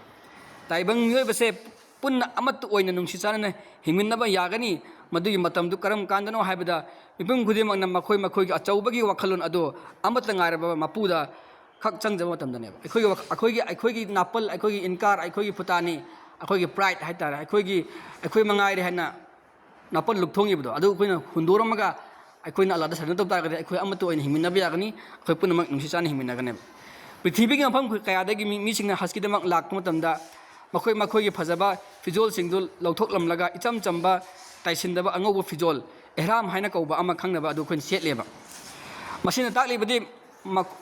ꯇꯥꯏꯕꯪ ꯃꯤꯑꯣꯏꯕꯁꯦ ꯄꯨꯟꯅ ꯑꯃꯠꯇ ꯑꯣꯏꯅ ꯅꯨꯡꯁꯤ ꯆꯥꯟꯅꯅ ꯍꯤꯡꯃꯤꯟꯅꯕ ꯌꯥꯒꯅꯤ꯫ ꯃꯗꯨꯒꯤ ꯃꯇꯝꯗꯨ ꯀꯔꯝ ꯀꯥꯟꯗꯅꯣ ꯍꯥꯏꯕꯗ ꯃꯤꯄꯨꯝ ꯈꯨꯗꯤꯡꯃꯛꯅ ꯃꯈꯣꯏ ꯃꯈꯣꯏꯒꯤ ꯑꯆꯧꯕꯒꯤ ꯋꯥꯈꯜꯂꯣꯟ ꯑꯗꯨ ꯑꯃꯠꯇ ꯉꯥꯏꯔꯕ ꯃꯄꯨꯗ ꯈꯛ ꯆꯪꯖꯕ ꯃꯇꯝꯗꯅꯦꯕ꯫ ꯑꯩꯈꯣꯏꯒꯤ ꯋꯥꯈ-, ꯑꯩꯈꯣꯏꯒꯤ, ꯑꯩꯈꯣꯏꯒꯤ ꯅꯥꯄꯜ, ꯑꯩꯈꯣꯏꯒꯤ ꯏꯟꯀꯥꯔ, ꯑꯩꯈꯣꯏꯒꯤ ꯐꯨꯇꯥꯅꯤ, ꯑꯩꯈꯣꯏꯒꯤ pride ꯍꯥꯏꯇꯥꯔꯦ, ꯑꯩꯈꯣꯏꯒꯤ, ꯑꯩꯈꯣꯏ ꯃꯉꯥꯏꯔꯦ ꯍꯥꯏꯅ ꯅꯥꯄꯜ ꯂꯨꯞꯊꯣꯛꯏꯕꯗꯣ ꯑꯗꯨ ꯑꯩꯈꯣꯏꯅ ꯍꯨꯟꯗꯣꯔꯝꯃꯒ ꯑꯩꯈꯣꯏꯅ ꯑꯜꯂꯥꯗ surrender ꯇꯧ ꯇꯥꯔꯒꯗꯤ ꯑꯩꯈꯣꯏ ꯑꯃꯠꯇ ꯑꯣꯏꯅ ꯍꯤꯡꯃꯤꯟꯅꯕ ꯌꯥꯒꯅꯤ, ꯑꯩꯈꯣꯏ ꯄꯨꯝꯅꯃꯛ ꯅꯨꯡꯁꯤ ꯆꯥꯟꯅ ꯍꯤꯡꯃꯤꯟꯅꯒꯅꯦꯕ꯫ ꯄ꯭ꯔꯤꯊꯤꯕꯤꯒꯤ ꯃꯐꯝ ꯀꯌꯥꯗꯒꯤ ꯃꯤ, ꯃꯤꯁꯤꯡꯅ ꯍꯖꯀꯤꯗꯃꯛ ꯂꯥꯛꯄ ꯃꯇꯝꯗ ꯃꯈꯣꯏ ꯃꯈꯣꯏꯒꯤ ꯐꯖꯕ ꯐꯤꯖꯣꯜꯁꯤꯡꯗꯨ ꯂꯧꯊꯣꯛꯂꯝꯂꯒ ꯏꯆꯝ ꯆꯝꯕ ꯇꯥꯏꯁꯤꯟꯗꯕ ꯑꯉꯧꯕ ꯐꯤꯖꯣꯜ, ꯑꯦꯍ꯭ꯔꯥꯝ ꯍꯥꯏꯅ ꯀꯧꯕ ꯑꯃ ꯈꯪꯅꯕ ꯑꯗꯨ ꯑꯩꯈꯣꯏꯅ ꯁꯦꯠꯂꯦꯕ꯫ ꯃꯁꯤꯅ ꯇꯥꯛꯂꯤꯕꯗꯤ ꯃꯈ-,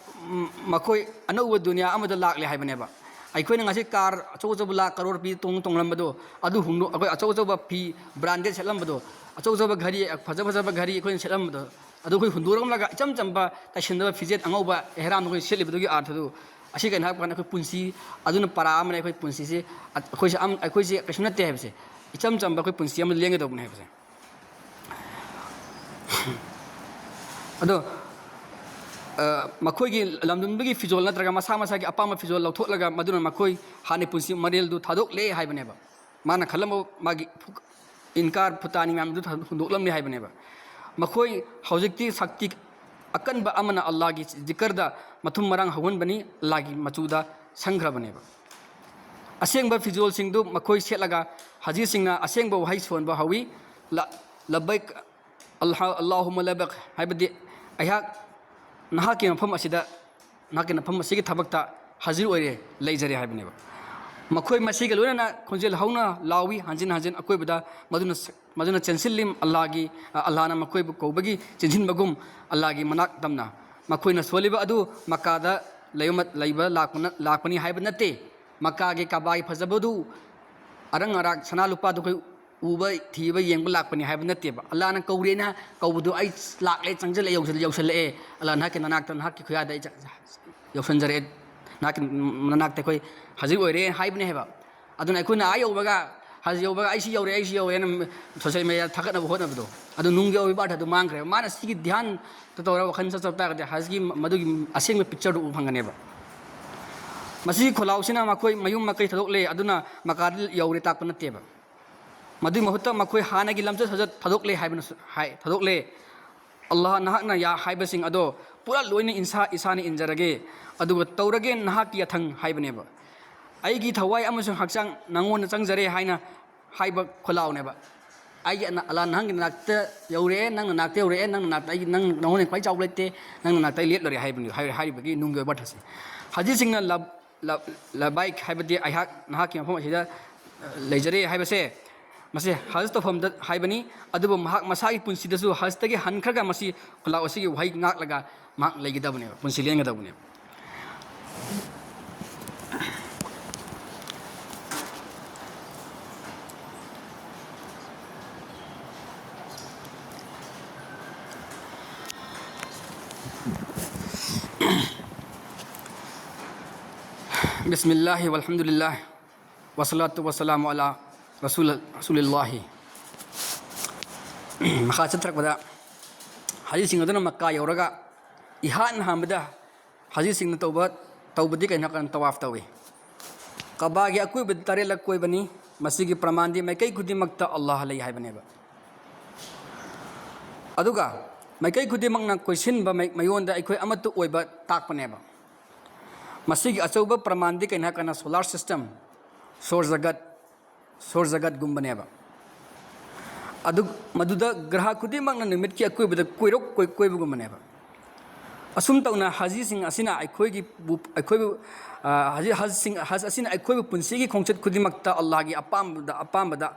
ꯃꯈꯣꯏ ꯑꯅꯧꯕ ꯗꯨꯅꯤꯌꯥ ꯑꯃꯗ ꯂꯥꯛꯂꯦ ꯍꯥꯏꯕꯅꯦꯕ꯫ ꯑꯩꯈꯣꯏꯅ ꯉꯁꯤ ꯀꯥꯔ ꯑꯆꯧ ꯑꯆꯧꯕ ꯂꯥꯈ ꯀꯔꯣꯔ ꯄꯤ ꯇꯣꯡ ꯇꯣꯡꯂꯝꯕꯗꯣ, ꯑꯗꯨ ꯍꯨꯟꯗꯣꯛ-, ꯑꯩꯈꯣꯏ ꯑꯆꯧ ꯑꯆꯧꯕ ꯐꯤ branded ꯁꯦꯠꯂꯝꯕꯗꯣ, ꯑꯆꯧ ꯑꯆꯧꯕ ꯘꯔꯤ, ꯐꯖ ꯐꯖꯕ ꯘꯔꯤ ꯑꯩꯈꯣꯏꯅ ꯁꯦꯠꯂꯝꯕꯗꯣ, ꯑꯗꯨ ꯑꯩꯈꯣꯏ ꯍꯨꯟꯗꯣꯔꯝꯂꯒ ꯏꯆꯝ ꯆꯝꯕ ꯇꯥꯏꯁꯤꯟꯗꯕ ꯐꯤꯖꯦꯠ ꯑꯉꯧꯕ ꯑꯦꯍ꯭ꯔꯥꯝꯗ ꯑꯩꯈꯣꯏ ꯁꯦꯠꯂꯤꯕꯗꯨꯒꯤ ꯑꯥꯔꯊꯗꯨ ꯑꯁꯤ ꯀꯩꯅꯣ ꯍꯥꯏꯕ ꯀꯥꯟꯗ ꯑꯩꯈꯣꯏ ꯄꯨꯟꯁꯤ ꯑꯗꯨꯅ ꯄꯔꯥ ꯑꯃꯅ ꯑꯩꯈꯣꯏ ꯄꯨꯟꯁꯤꯁꯦ, ꯑꯩꯈꯣꯏꯁꯦ ꯑꯝ-, ꯑꯩꯈꯣꯏꯁꯦ ꯀꯩꯁꯨ ꯅꯠꯇꯦ ꯍꯥꯏꯕꯁꯦ, ꯏꯆꯝ ꯆꯝꯕ ꯑꯩꯈꯣꯏ ꯄꯨꯟꯁꯤ ꯑꯃ ꯂꯦꯟꯒꯗꯧꯕꯅꯦ ꯍꯥꯏꯕꯁꯦ꯫ ꯑꯗꯣ, ꯑ, ꯃꯈꯣꯏꯒꯤ ꯂꯝꯗꯝꯗꯨꯒꯤ ꯐꯤꯖꯣꯜ ꯅꯠꯇ꯭ꯔꯒ ꯃꯁꯥ ꯃꯁꯥꯒꯤ ꯑꯄꯥꯝꯕ ꯐꯤꯖꯣꯜ ꯂꯧꯊꯣꯛꯂꯒ ꯃꯗꯨꯅ ꯃꯈꯣꯏ ꯍꯥꯟꯅ ꯄꯨꯟꯁꯤ ꯃꯔꯦꯜꯗꯨ ꯊꯥꯗꯣꯛꯂꯦ ꯍꯥꯏꯕꯅꯦꯕ꯫ ꯃꯥꯅ ꯈꯜꯂꯝꯕ ꯃꯥꯒꯤ ꯐꯨ-, ꯏꯟꯀꯥꯔ ꯐꯨꯇꯥꯅꯤ ꯃꯌꯥꯝꯗꯨ ꯊꯥ-, ꯍꯨꯟꯗꯣꯛꯂꯝꯂꯦ ꯍꯥꯏꯕꯅꯦꯕ꯫ ꯃꯈꯣꯏ ꯍꯧꯖꯤꯛꯇꯤ ꯁꯛꯇꯤ ꯑꯀꯟꯕ ꯑꯃꯅ ꯑꯜꯂꯥꯒꯤ ꯖꯤꯀꯔꯗ ꯃꯊꯨꯝ ꯃꯔꯥꯡ ꯍꯧꯍꯟꯕꯅꯤ, ꯑꯜꯂꯥꯒꯤ ꯃꯆꯨꯗ ꯁꯪꯈ꯭ꯔꯕꯅꯦꯕ꯫ ꯑꯁꯦꯡꯕ ꯐꯤꯖꯣꯜꯁꯤꯡꯗꯨ ꯃꯈꯣꯏ ꯁꯦꯠꯂꯒ ꯍꯖꯤꯁꯤꯡꯅ ꯑꯁꯦꯡꯕ ꯋꯥꯍꯩ ꯁꯣꯟꯕ ꯍꯧꯏ, ꯂ-, ꯂꯕꯩꯛ ꯑꯜꯍ-, ꯑꯜꯂꯥꯍꯨꯝꯃ ꯂꯕꯩꯛ, ꯍꯥꯏꯕꯗꯤ, "ꯑꯩꯍꯥꯛ ꯅꯍꯥꯛꯀꯤ ꯃꯐꯝ ꯑꯁꯤꯗ, ꯅꯍꯥꯛꯀꯤ ꯃꯐꯝ ꯑꯁꯤꯒꯤ ꯊꯕꯛꯇ ꯍꯥꯖꯤꯔ ꯑꯣꯏꯔꯦ, ꯂꯩꯖꯔꯦ" ꯍꯥꯏꯕꯅꯦꯕ꯫ ꯃꯈꯣꯏ ꯃꯁꯤꯒ ꯂꯣꯏꯅꯅ ꯈꯣꯟꯖꯦꯜ ꯍꯧꯅ ꯂꯥꯎꯏ, ꯍꯟꯖꯤꯟ ꯍꯟꯖꯤꯟ ꯑꯀꯣꯏꯕꯗ꯫ ꯃꯗꯨꯅ ꯁ-, ꯃꯗꯨꯅ ꯆꯦꯟꯁꯤꯜꯂꯤ꯫ ꯑꯜꯂꯥꯍꯒꯤ, ꯑ, ꯑꯜꯂꯥꯍꯅ ꯃꯈꯣꯏꯕꯨ ꯀꯧꯕꯒꯤ ꯆꯦꯟꯁꯤꯟꯕꯒꯨꯝ ꯑꯜꯂꯥꯍꯒꯤ ꯃꯅꯥꯛ ꯇꯝꯅ꯫ ꯃꯈꯣꯏꯅ ꯁꯣꯜꯂꯤꯕ ꯑꯗꯨ ꯃꯛꯀꯥꯗ ꯂꯩꯕ ꯃ-, ꯂꯩꯕ ꯂꯥꯛꯄꯅ-, ꯂꯥꯛꯄꯅꯤ ꯍꯥꯏꯕ ꯅꯠꯇꯦ꯫ ꯃꯛꯀꯥꯒꯤ ꯀꯥꯕꯥꯒꯤ ꯐꯖꯕꯗꯨ, ꯑꯔꯪ ꯑꯔꯥꯛ, ꯁꯅꯥ ꯂꯨꯄꯥꯗꯨ ꯑꯩꯈꯣꯏ ꯎꯕ, ꯊꯤꯕ, ꯌꯦꯡꯕ ꯂꯥꯛꯄꯅꯤ ꯍꯥꯏꯕ ꯅꯠꯇꯦꯕ꯫ ꯑꯜꯂꯥꯍꯅ ꯀꯧꯔꯦꯅ ꯀꯧꯕꯗꯨ, "ꯑꯩ ꯂꯥꯛꯂꯦ, ꯆꯪꯁꯤꯜꯂꯛꯑꯦ, ꯌꯧꯁꯤꯜ-, ꯌꯧꯁꯤꯜꯂꯛꯑꯦ꯫ ꯑꯜꯂꯥꯍ ꯅꯍꯥꯛꯀꯤ ꯅꯅꯥꯛꯇ, ꯅꯍꯥꯛꯀꯤ ꯈꯨꯌꯥꯗ ꯑꯩ ꯆ-, ꯌꯧꯁꯤꯟꯖꯔꯛꯑꯦ, ꯅꯍꯥꯛꯀꯤ ꯅꯅꯥꯛꯇ ꯑꯩꯈꯣꯏ ꯍꯥꯖꯤꯔ ꯑꯣꯏꯔꯦ" ꯍꯥꯏꯕꯅꯦ ꯍꯥꯏꯕ꯫ ꯑꯗꯨꯅ ꯑꯩꯈꯣꯏꯅ ꯑꯥ ꯌꯧꯕꯒ, ꯍꯖ ꯌꯧꯕꯒ "ꯑꯩ ꯁꯤ ꯌꯧꯔꯦ, ꯑꯩ ꯁꯤ ꯌꯧꯔꯦꯅ" ꯁꯣꯁꯦꯜ ꯃꯦꯗꯤꯌꯥꯗ ꯊꯥꯒꯠꯅꯕ ꯍꯣꯠꯅꯕꯗꯣ, ꯑꯗꯨ ꯅꯨꯡꯒꯤ ꯑꯣꯏꯕ ꯑꯔꯊ ꯑꯗꯨ ꯃꯥꯡꯈ꯭ꯔꯦꯕ꯫ ꯃꯥꯅ ꯁꯤꯒꯤ ꯙ꯭ꯌꯥꯟꯗ ꯇꯧꯔꯒ ꯋꯥꯈꯜ ꯆꯠꯆꯕ ꯇꯥꯔꯒꯗꯤ ꯍꯖꯀꯤ ꯃꯗꯨꯒꯤ ꯑꯁꯦꯡꯕ ꯄꯤꯛꯆꯔꯗꯨ ꯎꯕ ꯐꯪꯒꯅꯦꯕ꯫ ꯃꯁꯤꯒꯤ ꯈꯣꯜꯂꯥꯎꯁꯤꯅ ꯃꯈꯣꯏ ꯃꯌꯨꯝ ꯃꯀꯩ ꯊꯥꯗꯣꯛꯂꯦ, ꯑꯗꯨꯅ ꯃꯀꯥꯗ ꯌꯧꯔꯦ ꯇꯥꯛꯄ ꯅꯠꯇꯦꯕ꯫ ꯃꯗꯨꯒꯤ ꯃꯍꯨꯠꯇ ꯃꯈꯣꯏ ꯍꯥꯟꯅꯒꯤ ꯂꯝꯆꯠ ꯁꯥꯖꯠ ꯊꯥꯗꯣꯛꯂꯦ ꯍꯥꯏꯕꯅꯁꯨ ꯍꯥꯏ, ꯊꯥꯗꯣꯛꯂꯦ꯫ "ꯑꯜꯂꯥꯍ, ꯅꯍꯥꯛꯅ ꯌꯥ-, ꯍꯥꯏꯕꯁꯤꯡ ꯑꯗꯣ ꯄꯨꯔꯥ ꯂꯣꯏꯅ ꯏꯟꯁꯥ-, ꯏꯁꯥꯅ ꯏꯟꯖꯔꯒꯦ, ꯑꯗꯨꯒ ꯇꯧꯔꯒꯦ ꯅꯍꯥꯛꯀꯤ ꯌꯥꯊꯪ" ꯍꯥꯏꯕꯅꯦꯕ꯫ "ꯑꯩꯒꯤ ꯊꯋꯥꯏ ꯑꯃꯁꯨꯡ ꯍꯛꯆꯥꯡ ꯅꯉꯣꯟꯗ ꯆꯪꯖꯔꯦ" ꯍꯥꯏꯅ ꯍꯥꯏꯕ ꯈꯣꯜꯂꯥꯎꯅꯦꯕ꯫ "ꯑꯩꯒꯤ ꯑꯅ-, ꯑꯜꯂꯥꯍ ꯅꯍꯥꯛꯀꯤ ꯅꯥꯛꯇ ꯌꯧꯔꯛꯑꯦ, ꯅꯪ ꯅꯅꯥꯛꯇ ꯌꯧꯔꯛꯑꯦ, ꯅꯪ ꯅꯅꯥꯛꯇ ꯑꯩꯒꯤ, ꯅꯪ, ꯅꯉꯣꯟꯗ ꯈ꯭ꯋꯥꯏ ꯆꯥꯎꯕ ꯂꯩꯇꯦ, ꯅꯪ ꯅꯅꯥꯛꯇ ꯑꯩ ꯂꯦꯞꯂꯔꯦ" ꯍꯥꯏꯕꯅꯤ, ꯍꯥꯏ-, ꯍꯥꯏꯔꯤꯕꯒꯤ ꯅꯨꯡꯒꯤ ꯑꯣꯏꯕ ꯑꯔꯊꯁꯦ꯫ ꯍꯖꯤꯁꯤꯡꯅ ꯂꯕ-, ꯂꯕ-, "ꯂꯕꯥꯏꯛ" ꯍꯥꯏꯕꯗꯤ "ꯑꯩꯍꯥꯛ ꯅꯍꯥꯛꯀꯤ ꯃꯐꯝ ꯑꯁꯤꯗ, ꯑ, ꯂꯩꯖꯔꯦ" ꯍꯥꯏꯕꯁꯦ, ꯃꯁꯤ ꯍꯖ ꯇꯧꯐꯝꯗ ꯍꯥꯏꯕꯅꯤ꯫ ꯑꯗꯨꯕꯨ ꯃꯍꯥꯛ ꯃꯁꯥꯒꯤ ꯄꯨꯟꯁꯤꯗꯁꯨ ꯍꯖꯇꯒꯤ ꯍꯟꯈ꯭ꯔꯒ ꯃꯁꯤ ꯈꯨꯜꯂꯥꯎ ꯑꯁꯤꯒꯤ ꯋꯥꯍꯩ ꯉꯥꯛꯂꯒ ꯃꯍꯥꯛ ꯂꯩꯒꯗꯕꯅꯦꯕ, ꯄꯨꯟꯁꯤ ꯂꯦꯟꯒꯗꯕꯅꯦꯕ꯫ ꯕꯤꯁꯃꯤꯜꯂꯥꯍꯤ ꯋꯥꯜꯍꯝꯗꯨꯂꯤꯜꯂꯥꯍ ꯋꯥꯁꯁꯥꯂꯥꯇꯨ ꯋꯥꯁꯁꯥꯂꯥꯃꯨ ꯑꯂꯥ ꯔꯁꯨꯜ-, ꯔꯁꯨꯂꯤꯜꯂꯥꯍꯤ꯫ ꯃꯈꯥ ꯆꯠꯊꯔꯛꯄꯗ, ꯍꯥꯖꯤꯁꯤꯡ ꯑꯗꯨꯅ ꯃꯛꯀꯥ ꯌꯧꯔꯒ ꯏꯍꯥꯟ ꯍꯥꯟꯕꯗ ꯍꯥꯖꯤꯁꯤꯡꯅ ꯇꯧꯕ, ꯇꯧꯕꯗꯤ ꯀꯩꯅꯣ ꯍꯥꯏꯔꯀꯥꯟꯗ ꯇꯋꯥꯐ ꯇꯧꯏ꯫ ꯀꯕꯥꯒꯤ ꯑꯀꯣꯏꯕꯗ ꯇꯔꯦꯠꯂꯛ ꯀꯣꯏꯕꯅꯤ꯫ ꯃꯁꯤꯒꯤ ꯄ꯭ꯔꯃꯥꯟꯗꯤ ꯃꯥꯏꯀꯩ ꯈꯨꯗꯤꯡꯃꯛꯇ ꯑꯜꯂꯥꯍ ꯂꯩ ꯍꯥꯏꯕꯅꯦꯕ꯫ ꯑꯗꯨꯒ ꯃꯥꯏꯀꯩ ꯈꯨꯗꯤꯡꯃꯛꯅ ꯀꯣꯏꯁꯤꯟꯕ ꯃꯥꯏ-, ꯃꯥꯏꯌꯣꯟꯗ ꯑꯩꯈꯣꯏ ꯑꯃꯠꯇ ꯑꯣꯏꯕ ꯇꯥꯛꯄꯅꯦꯕ꯫ ꯃꯁꯤꯒꯤ ꯑꯆꯧꯕ ꯄ꯭ꯔꯃꯥꯟꯗꯤ ꯀꯩꯅꯣ ꯍꯥꯏꯔꯀꯥꯟꯗ solar system, ꯁꯣꯔ ꯖꯒꯠ, ꯁꯣꯔ ꯖꯒꯠꯒꯨꯝꯕꯅꯦꯕ꯫ ꯑꯗꯨ, ꯃꯗꯨꯗ ꯒ꯭ꯔꯍ ꯈꯨꯗꯤꯡꯃꯛꯅ ꯅꯨꯃꯤꯠꯀꯤ ꯑꯀꯣꯏꯕꯗ ꯀꯣꯏꯔꯣꯛ ꯀꯣꯏ-, ꯀꯣꯏꯕꯒꯨꯝꯕꯅꯦꯕ꯫ ꯑꯁꯨꯝ ꯇꯧꯅ ꯍꯖꯤꯁꯤꯡ ꯑꯁꯤꯅ ꯑꯩꯈꯣꯏꯒꯤ ꯕꯨ-, ꯑꯩꯈꯣꯏꯕꯨ, ꯑ, ꯍꯖꯤ-, ꯍꯖꯁꯤꯡ, ꯍꯖ ꯑꯁꯤꯅ ꯑꯩꯈꯣꯏꯕꯨ ꯄꯨꯟꯁꯤꯒꯤ ꯈꯣꯡꯆꯠ ꯈꯨꯗꯤꯡꯃꯛꯇ ꯑꯜꯂꯥꯍꯒꯤ ꯑꯄꯥꯝꯕꯗ, ꯑꯄꯥꯝꯕꯗ,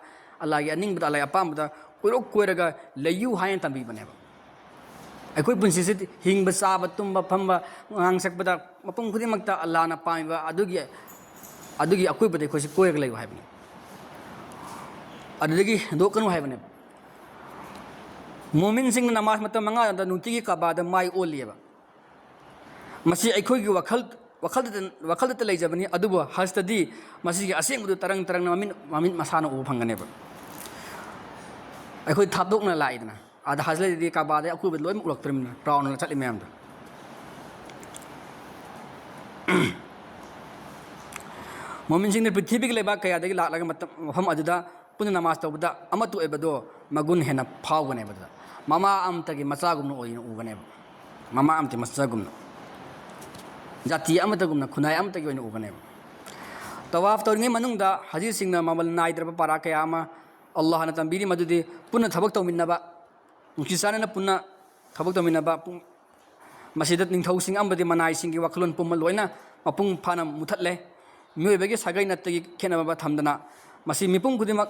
ꯑꯜꯂꯥꯍꯒꯤ ꯑꯅꯤꯡꯕꯗ, ꯑꯜꯂꯥꯍꯒꯤ ꯑꯄꯥꯝꯕꯗ ꯀꯣꯏꯔꯣꯛ ꯀꯣꯏꯔꯒ ꯂꯩꯌꯨ ꯍꯥꯏꯅ ꯇꯝꯕꯤꯕꯅꯦꯕ꯫ ꯑꯩꯈꯣꯏ ꯄꯨꯟꯁꯤꯁꯤ ꯍꯤꯡꯕ, ꯆꯥꯕ, ꯇꯨꯝꯕ, ꯐꯝꯕ, ꯉꯥꯡ ꯁꯛꯄꯗ ꯃꯐꯝ ꯈꯨꯗꯤꯡꯃꯛꯇ ꯑꯜꯂꯥꯍꯅ ꯄꯥꯝꯃꯤꯕ ꯑꯗꯨꯒꯤ, ꯑꯗꯨꯒꯤ ꯑꯀꯣꯏꯕꯗ ꯑꯩꯈꯣꯏꯁꯤ ꯀꯣꯏꯔꯒ ꯂꯩꯌꯨ ꯍꯥꯏꯕꯅꯤ꯫ ꯑꯗꯨꯗꯒꯤ ꯍꯦꯟꯗꯣꯛꯀꯅꯨ ꯍꯥꯏꯕꯅꯦꯕ꯫ ꯃꯣꯃꯤꯟꯁꯤꯡꯅ ꯅꯃꯥꯖ ꯃꯇꯝ ꯃꯉꯥꯗ ꯅꯨꯡꯇꯤꯒꯤ ꯀꯥꯕꯥꯗ ꯃꯥꯏ ꯑꯣꯜꯂꯤꯑꯕ꯫ ꯃꯁꯤ ꯑꯩꯈꯣꯏꯒꯤ ꯋꯥꯈꯜ, ꯋꯥꯈꯜꯗꯇ, ꯋꯥꯈꯜꯗꯇ ꯂꯩꯖꯕꯅꯤ, ꯑꯗꯨꯕꯨ ꯍꯖꯇꯗꯤ ꯃꯁꯤꯒꯤ ꯑꯁꯦꯡꯕꯗꯨ ꯇꯔꯪ ꯇꯔꯪꯅ ꯃꯃꯤꯠ, ꯃꯃꯤꯠ ꯃꯁꯥꯅ ꯎꯕ ꯐꯪꯒꯅꯦꯕ꯫ ꯑꯩꯈꯣꯏ ꯊꯥꯞꯇꯣꯛꯅ ꯂꯥꯛꯏꯗꯅ, ꯑꯗ ꯍꯖ ꯂꯩꯔꯗꯤ ꯀꯥꯕꯥꯗꯩ ꯑꯀꯣꯏꯕꯗ ꯂꯣꯏꯅꯃꯛ ꯎꯔꯛꯇꯣꯔꯤꯕꯅꯤꯅ, ꯔꯥꯎꯟ ꯑꯣꯏꯅ ꯆꯠꯂꯤ ꯃꯌꯥꯝꯗꯣ꯫ ꯃꯣꯃꯤꯟꯁꯤꯡꯅ ꯄ꯭ꯔꯤꯊꯤꯕꯤꯒꯤ ꯂꯩꯕꯥꯛ ꯀꯌꯥꯗꯒꯤ ꯂꯥꯛꯂꯒ ꯃꯇꯝ, ꯃꯐꯝ ꯑꯗꯨꯗ ꯄꯨꯟꯅ ꯅꯃꯥꯖ ꯇꯧꯕꯗ ꯑꯃꯠꯇ ꯑꯣꯏꯕꯗꯣ ꯃꯒꯨꯟ ꯍꯦꯟꯅ ꯐꯥꯎꯒꯅꯦꯕ꯫ ꯑꯗꯨꯗ ꯃꯃꯥ ꯑꯃꯇꯒꯤ ꯃꯆꯥꯒꯨꯝꯅ ꯑꯣꯏꯅ ꯎꯒꯅꯦꯕ꯫ ꯃꯃꯥ ꯑꯃꯇꯒꯤ ꯃꯆꯥꯒꯨꯝꯅ, ꯖꯥꯇꯤ ꯑꯃꯠꯇꯒꯨꯝꯅ, ꯈꯨꯟꯅꯥꯏ ꯑꯃꯠꯇꯒꯤ ꯑꯣꯏꯅ ꯎꯒꯅꯦꯕ꯫ ꯇꯋꯥꯐ ꯇꯧꯔꯤꯉꯩ ꯃꯅꯨꯡꯗ ꯍꯖꯤꯁꯤꯡꯅ ꯃꯃꯜ ꯅꯥꯏꯗ꯭ꯔꯕ ꯄꯥꯔꯥ ꯀꯌꯥ ꯑꯃ ꯑꯜꯂꯥꯍꯅ ꯇꯝꯕꯤꯔꯤ, ꯃꯗꯨꯗꯤ ꯄꯨꯟꯅ ꯊꯕꯛ ꯇꯧꯃꯤꯟꯅꯕ, ꯅꯨꯡꯁꯤ ꯆꯥꯟꯅꯅ ꯄꯨꯟꯅ ꯊꯕꯛ ꯇꯧꯃꯤꯟꯅꯕ꯫ ꯄꯨꯡ, ꯃꯁꯤꯗ ꯅꯤꯡꯊꯧꯁꯤꯡ ꯑꯃꯗꯤ ꯃꯅꯥꯏꯁꯤꯡꯒꯤ ꯋꯥꯈꯜꯂꯣꯟ ꯄꯨꯝꯕ ꯂꯣꯏꯅ ꯃꯄꯨꯡ ꯐꯥꯅ ꯃꯨꯊꯠꯂꯦ꯫ ꯃꯤꯑꯣꯏꯕꯒꯤ ꯁꯥꯒꯩ ꯅꯥꯇꯒꯤ ꯈꯦꯠꯅꯕ ꯊꯝꯗꯅ, ꯃꯁꯤ ꯃꯤꯄꯨꯝ ꯈꯨꯗꯤꯡꯃꯛ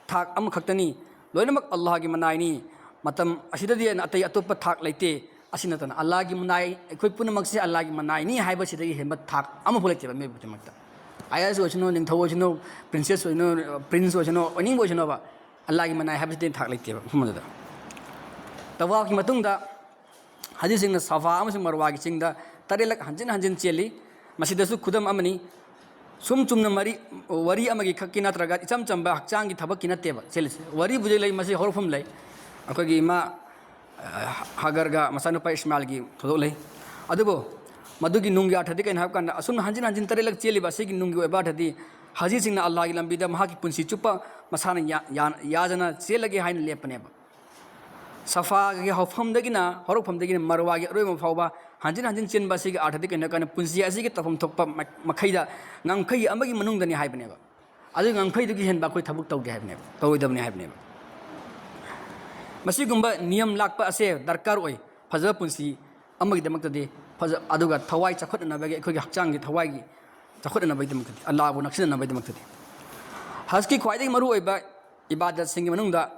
ꯊꯥꯛ ꯑꯃꯈꯛꯇꯅꯤ, ꯂꯣꯏꯅꯃꯛ ꯑꯜꯂꯥꯍꯒꯤ ꯃꯅꯥꯏꯅꯤ꯫ ꯃꯇꯝ ꯑꯁꯤꯗꯗꯤ ꯑꯇꯩ ꯑꯇꯣꯞꯄ ꯊꯥꯛ ꯂꯩꯇꯦ꯫ ꯑꯁꯤ ꯅꯠꯇꯅ ꯑꯜꯂꯥꯍꯒꯤ ꯃꯅꯥꯏ, ꯑꯩꯈꯣꯏ ꯄꯨꯝꯅꯃꯛꯁꯦ ꯑꯜꯂꯥꯍꯒꯤ ꯃꯅꯥꯏꯅꯤ ꯍꯥꯏꯕꯁꯤꯗꯒꯤ ꯍꯦꯟꯕ ꯊꯥꯛ ꯑꯃꯐꯥꯎ ꯂꯩꯇꯦꯕ ꯃꯤꯑꯣꯏꯕ ꯈꯨꯗꯤꯡꯃꯛꯇ꯫ ꯑꯥꯏ ꯑꯦꯁ ꯑꯣꯏꯁꯅꯨ, ꯅꯤꯡꯊꯧ ꯑꯣꯏꯁꯅꯨ, ꯄ꯭ꯔꯤꯟꯁꯦꯁ ꯑꯣꯏꯁꯅꯨ, ꯄ꯭ꯔꯤꯟꯁ ꯑꯣꯏꯁꯅꯨ, ꯑꯣꯏꯅꯤꯡꯕ ꯑꯣꯏꯁꯅꯨꯕ, ꯑꯜꯂꯥꯍꯒꯤ ꯃꯅꯥꯏ ꯍꯥꯏꯕꯁꯤꯗꯤ ꯊꯥꯛ ꯂꯩꯇꯦꯕ ꯃꯐꯝ ꯑꯗꯨꯗ꯫ ꯇꯋꯥꯐꯀꯤ ꯃꯇꯨꯡꯗ ꯍꯖꯤꯁꯤꯡꯅ ꯁꯐꯥ ꯑꯃꯁꯨꯡ ꯃꯔꯋꯥꯒꯤ ꯆꯤꯡꯗ ꯇꯔꯦꯠꯂꯛ ꯍꯟꯖꯤꯟ ꯍꯟꯖꯤꯟ ꯆꯦꯜꯂꯤ꯫ ꯃꯁꯤꯗꯁꯨ ꯈꯨꯗꯝ ꯑꯃꯅꯤ꯫ ꯁꯨꯝ ꯆꯨꯝꯅ ꯃꯔꯤ, ꯋꯥꯔꯤ ꯑꯃꯒꯤ ꯈꯛꯀꯤ ꯅꯠꯇ꯭ꯔꯒ ꯏꯆꯝ ꯆꯝꯕ ꯍꯛꯆꯥꯡꯒꯤ ꯊꯕꯛꯀꯤ ꯅꯠꯇꯦꯕ ꯆꯦꯜꯂꯤꯁꯦ꯫ ꯋꯥꯔꯤꯕꯨꯗꯤ ꯂꯩ, ꯃꯁꯤ ꯍꯧꯔꯛꯐꯝ ꯂꯩ꯫ ꯑꯩꯈꯣꯏꯒꯤ ꯏꯃꯥ, ꯑ, ꯍꯥꯒꯔꯒ ꯃꯆꯥꯅꯨꯄꯥ ꯏꯁꯃꯥꯏꯜꯒꯤ ꯊꯧꯗꯣꯛ ꯂꯩ꯫ ꯑꯗꯨꯕꯨ ꯃꯗꯨꯒꯤ ꯅꯨꯡꯒꯤ ꯑꯥꯔꯊꯗꯤ ꯀꯩꯅꯣ ꯍꯥꯏꯕ ꯀꯥꯟꯗ, ꯑꯁꯨꯝꯅ ꯍꯟꯖꯤꯟ ꯍꯟꯖꯤꯟ ꯇꯔꯦꯠꯂꯛ ꯆꯦꯜꯂꯤꯕ ꯑꯁꯤꯒꯤ ꯅꯨꯡꯒꯤ ꯑꯣꯏꯕ ꯑꯥꯔꯊꯗꯤ, ꯍꯖꯤꯁꯤꯡꯅ ꯑꯜꯂꯥꯍꯒꯤ ꯂꯝꯕꯤꯗ ꯃꯍꯥꯛꯀꯤ ꯄꯨꯟꯁꯤ ꯆꯨꯞꯄ ꯃꯁꯥꯅ ꯌꯥ-, ꯌꯥ-, ꯌꯥꯖꯅ ꯆꯦꯜꯂꯒꯦ ꯍꯥꯏꯅ ꯂꯦꯞꯄꯅꯦꯕ꯫ ꯁꯐꯥꯒꯤ ꯍꯧꯐꯝꯗꯒꯤꯅ, ꯍꯧꯔꯛꯐꯝꯗꯒꯤꯅ ꯃꯔꯋꯥꯒꯤ ꯑꯔꯣꯏꯕ ꯐꯥꯎꯕ ꯍꯟꯖꯤꯟ ꯍꯟꯖꯤꯟ ꯆꯦꯟꯕ ꯑꯁꯤꯒꯤ ꯑꯥꯔꯊꯗꯤ ꯀꯩꯅꯣ ꯍꯥꯏ ꯀꯥꯟꯗ, ꯄꯨꯟꯁꯤ ꯑꯁꯤꯒꯤ ꯇꯧꯐꯝ ꯊꯣꯛꯄ ꯃ-, ꯃꯈꯩꯗ ꯉꯝꯈꯩ ꯑꯃꯒꯤ ꯃꯅꯨꯡꯗꯅꯤ ꯍꯥꯏꯕꯅꯦꯕ꯫ ꯑꯗꯨꯒꯤ ꯉꯝꯈꯩꯗꯨꯒꯤ ꯍꯦꯟꯕ ꯑꯩꯈꯣꯏ ꯊꯕꯛ ꯇꯧꯗꯦ ꯍꯥꯏꯕꯅꯦꯕ, ꯇꯧꯔꯣꯏꯗꯕꯅꯤ ꯍꯥꯏꯕꯅꯦꯕ꯫ ꯃꯁꯤꯒꯨꯝꯕ ꯅꯤꯌꯝ ꯂꯥꯛꯄ ꯑꯁꯦ ꯗꯔꯀꯥꯔ ꯑꯣꯏ꯫ ꯐꯖꯕ ꯄꯨꯟꯁꯤ ꯑꯃꯒꯤꯗꯃꯛꯇꯗꯤ ꯐꯖ-, ꯑꯗꯨꯒ ꯊꯋꯥꯏ ꯆꯥꯎꯈꯠꯅꯅꯕꯒꯤ, ꯑꯩꯈꯣꯏꯒꯤ ꯍꯛꯆꯥꯡꯒꯤ ꯊꯋꯥꯏꯒꯤ ꯆꯥꯎꯈꯠꯅꯅꯕꯒꯤꯗꯃꯛꯇꯗꯤ, ꯑꯜꯂꯥꯍꯕꯨ ꯅꯛꯁꯤꯟꯅꯅꯕꯒꯤꯗꯃꯛꯇꯗꯤ꯫ ꯍꯖꯀꯤ ꯈ꯭ꯋꯥꯏꯗꯒꯤ ꯃꯔꯨꯑꯣꯏꯕ ꯏꯕꯥꯗꯠꯁꯤꯡꯒꯤ ꯃꯅꯨꯡꯗ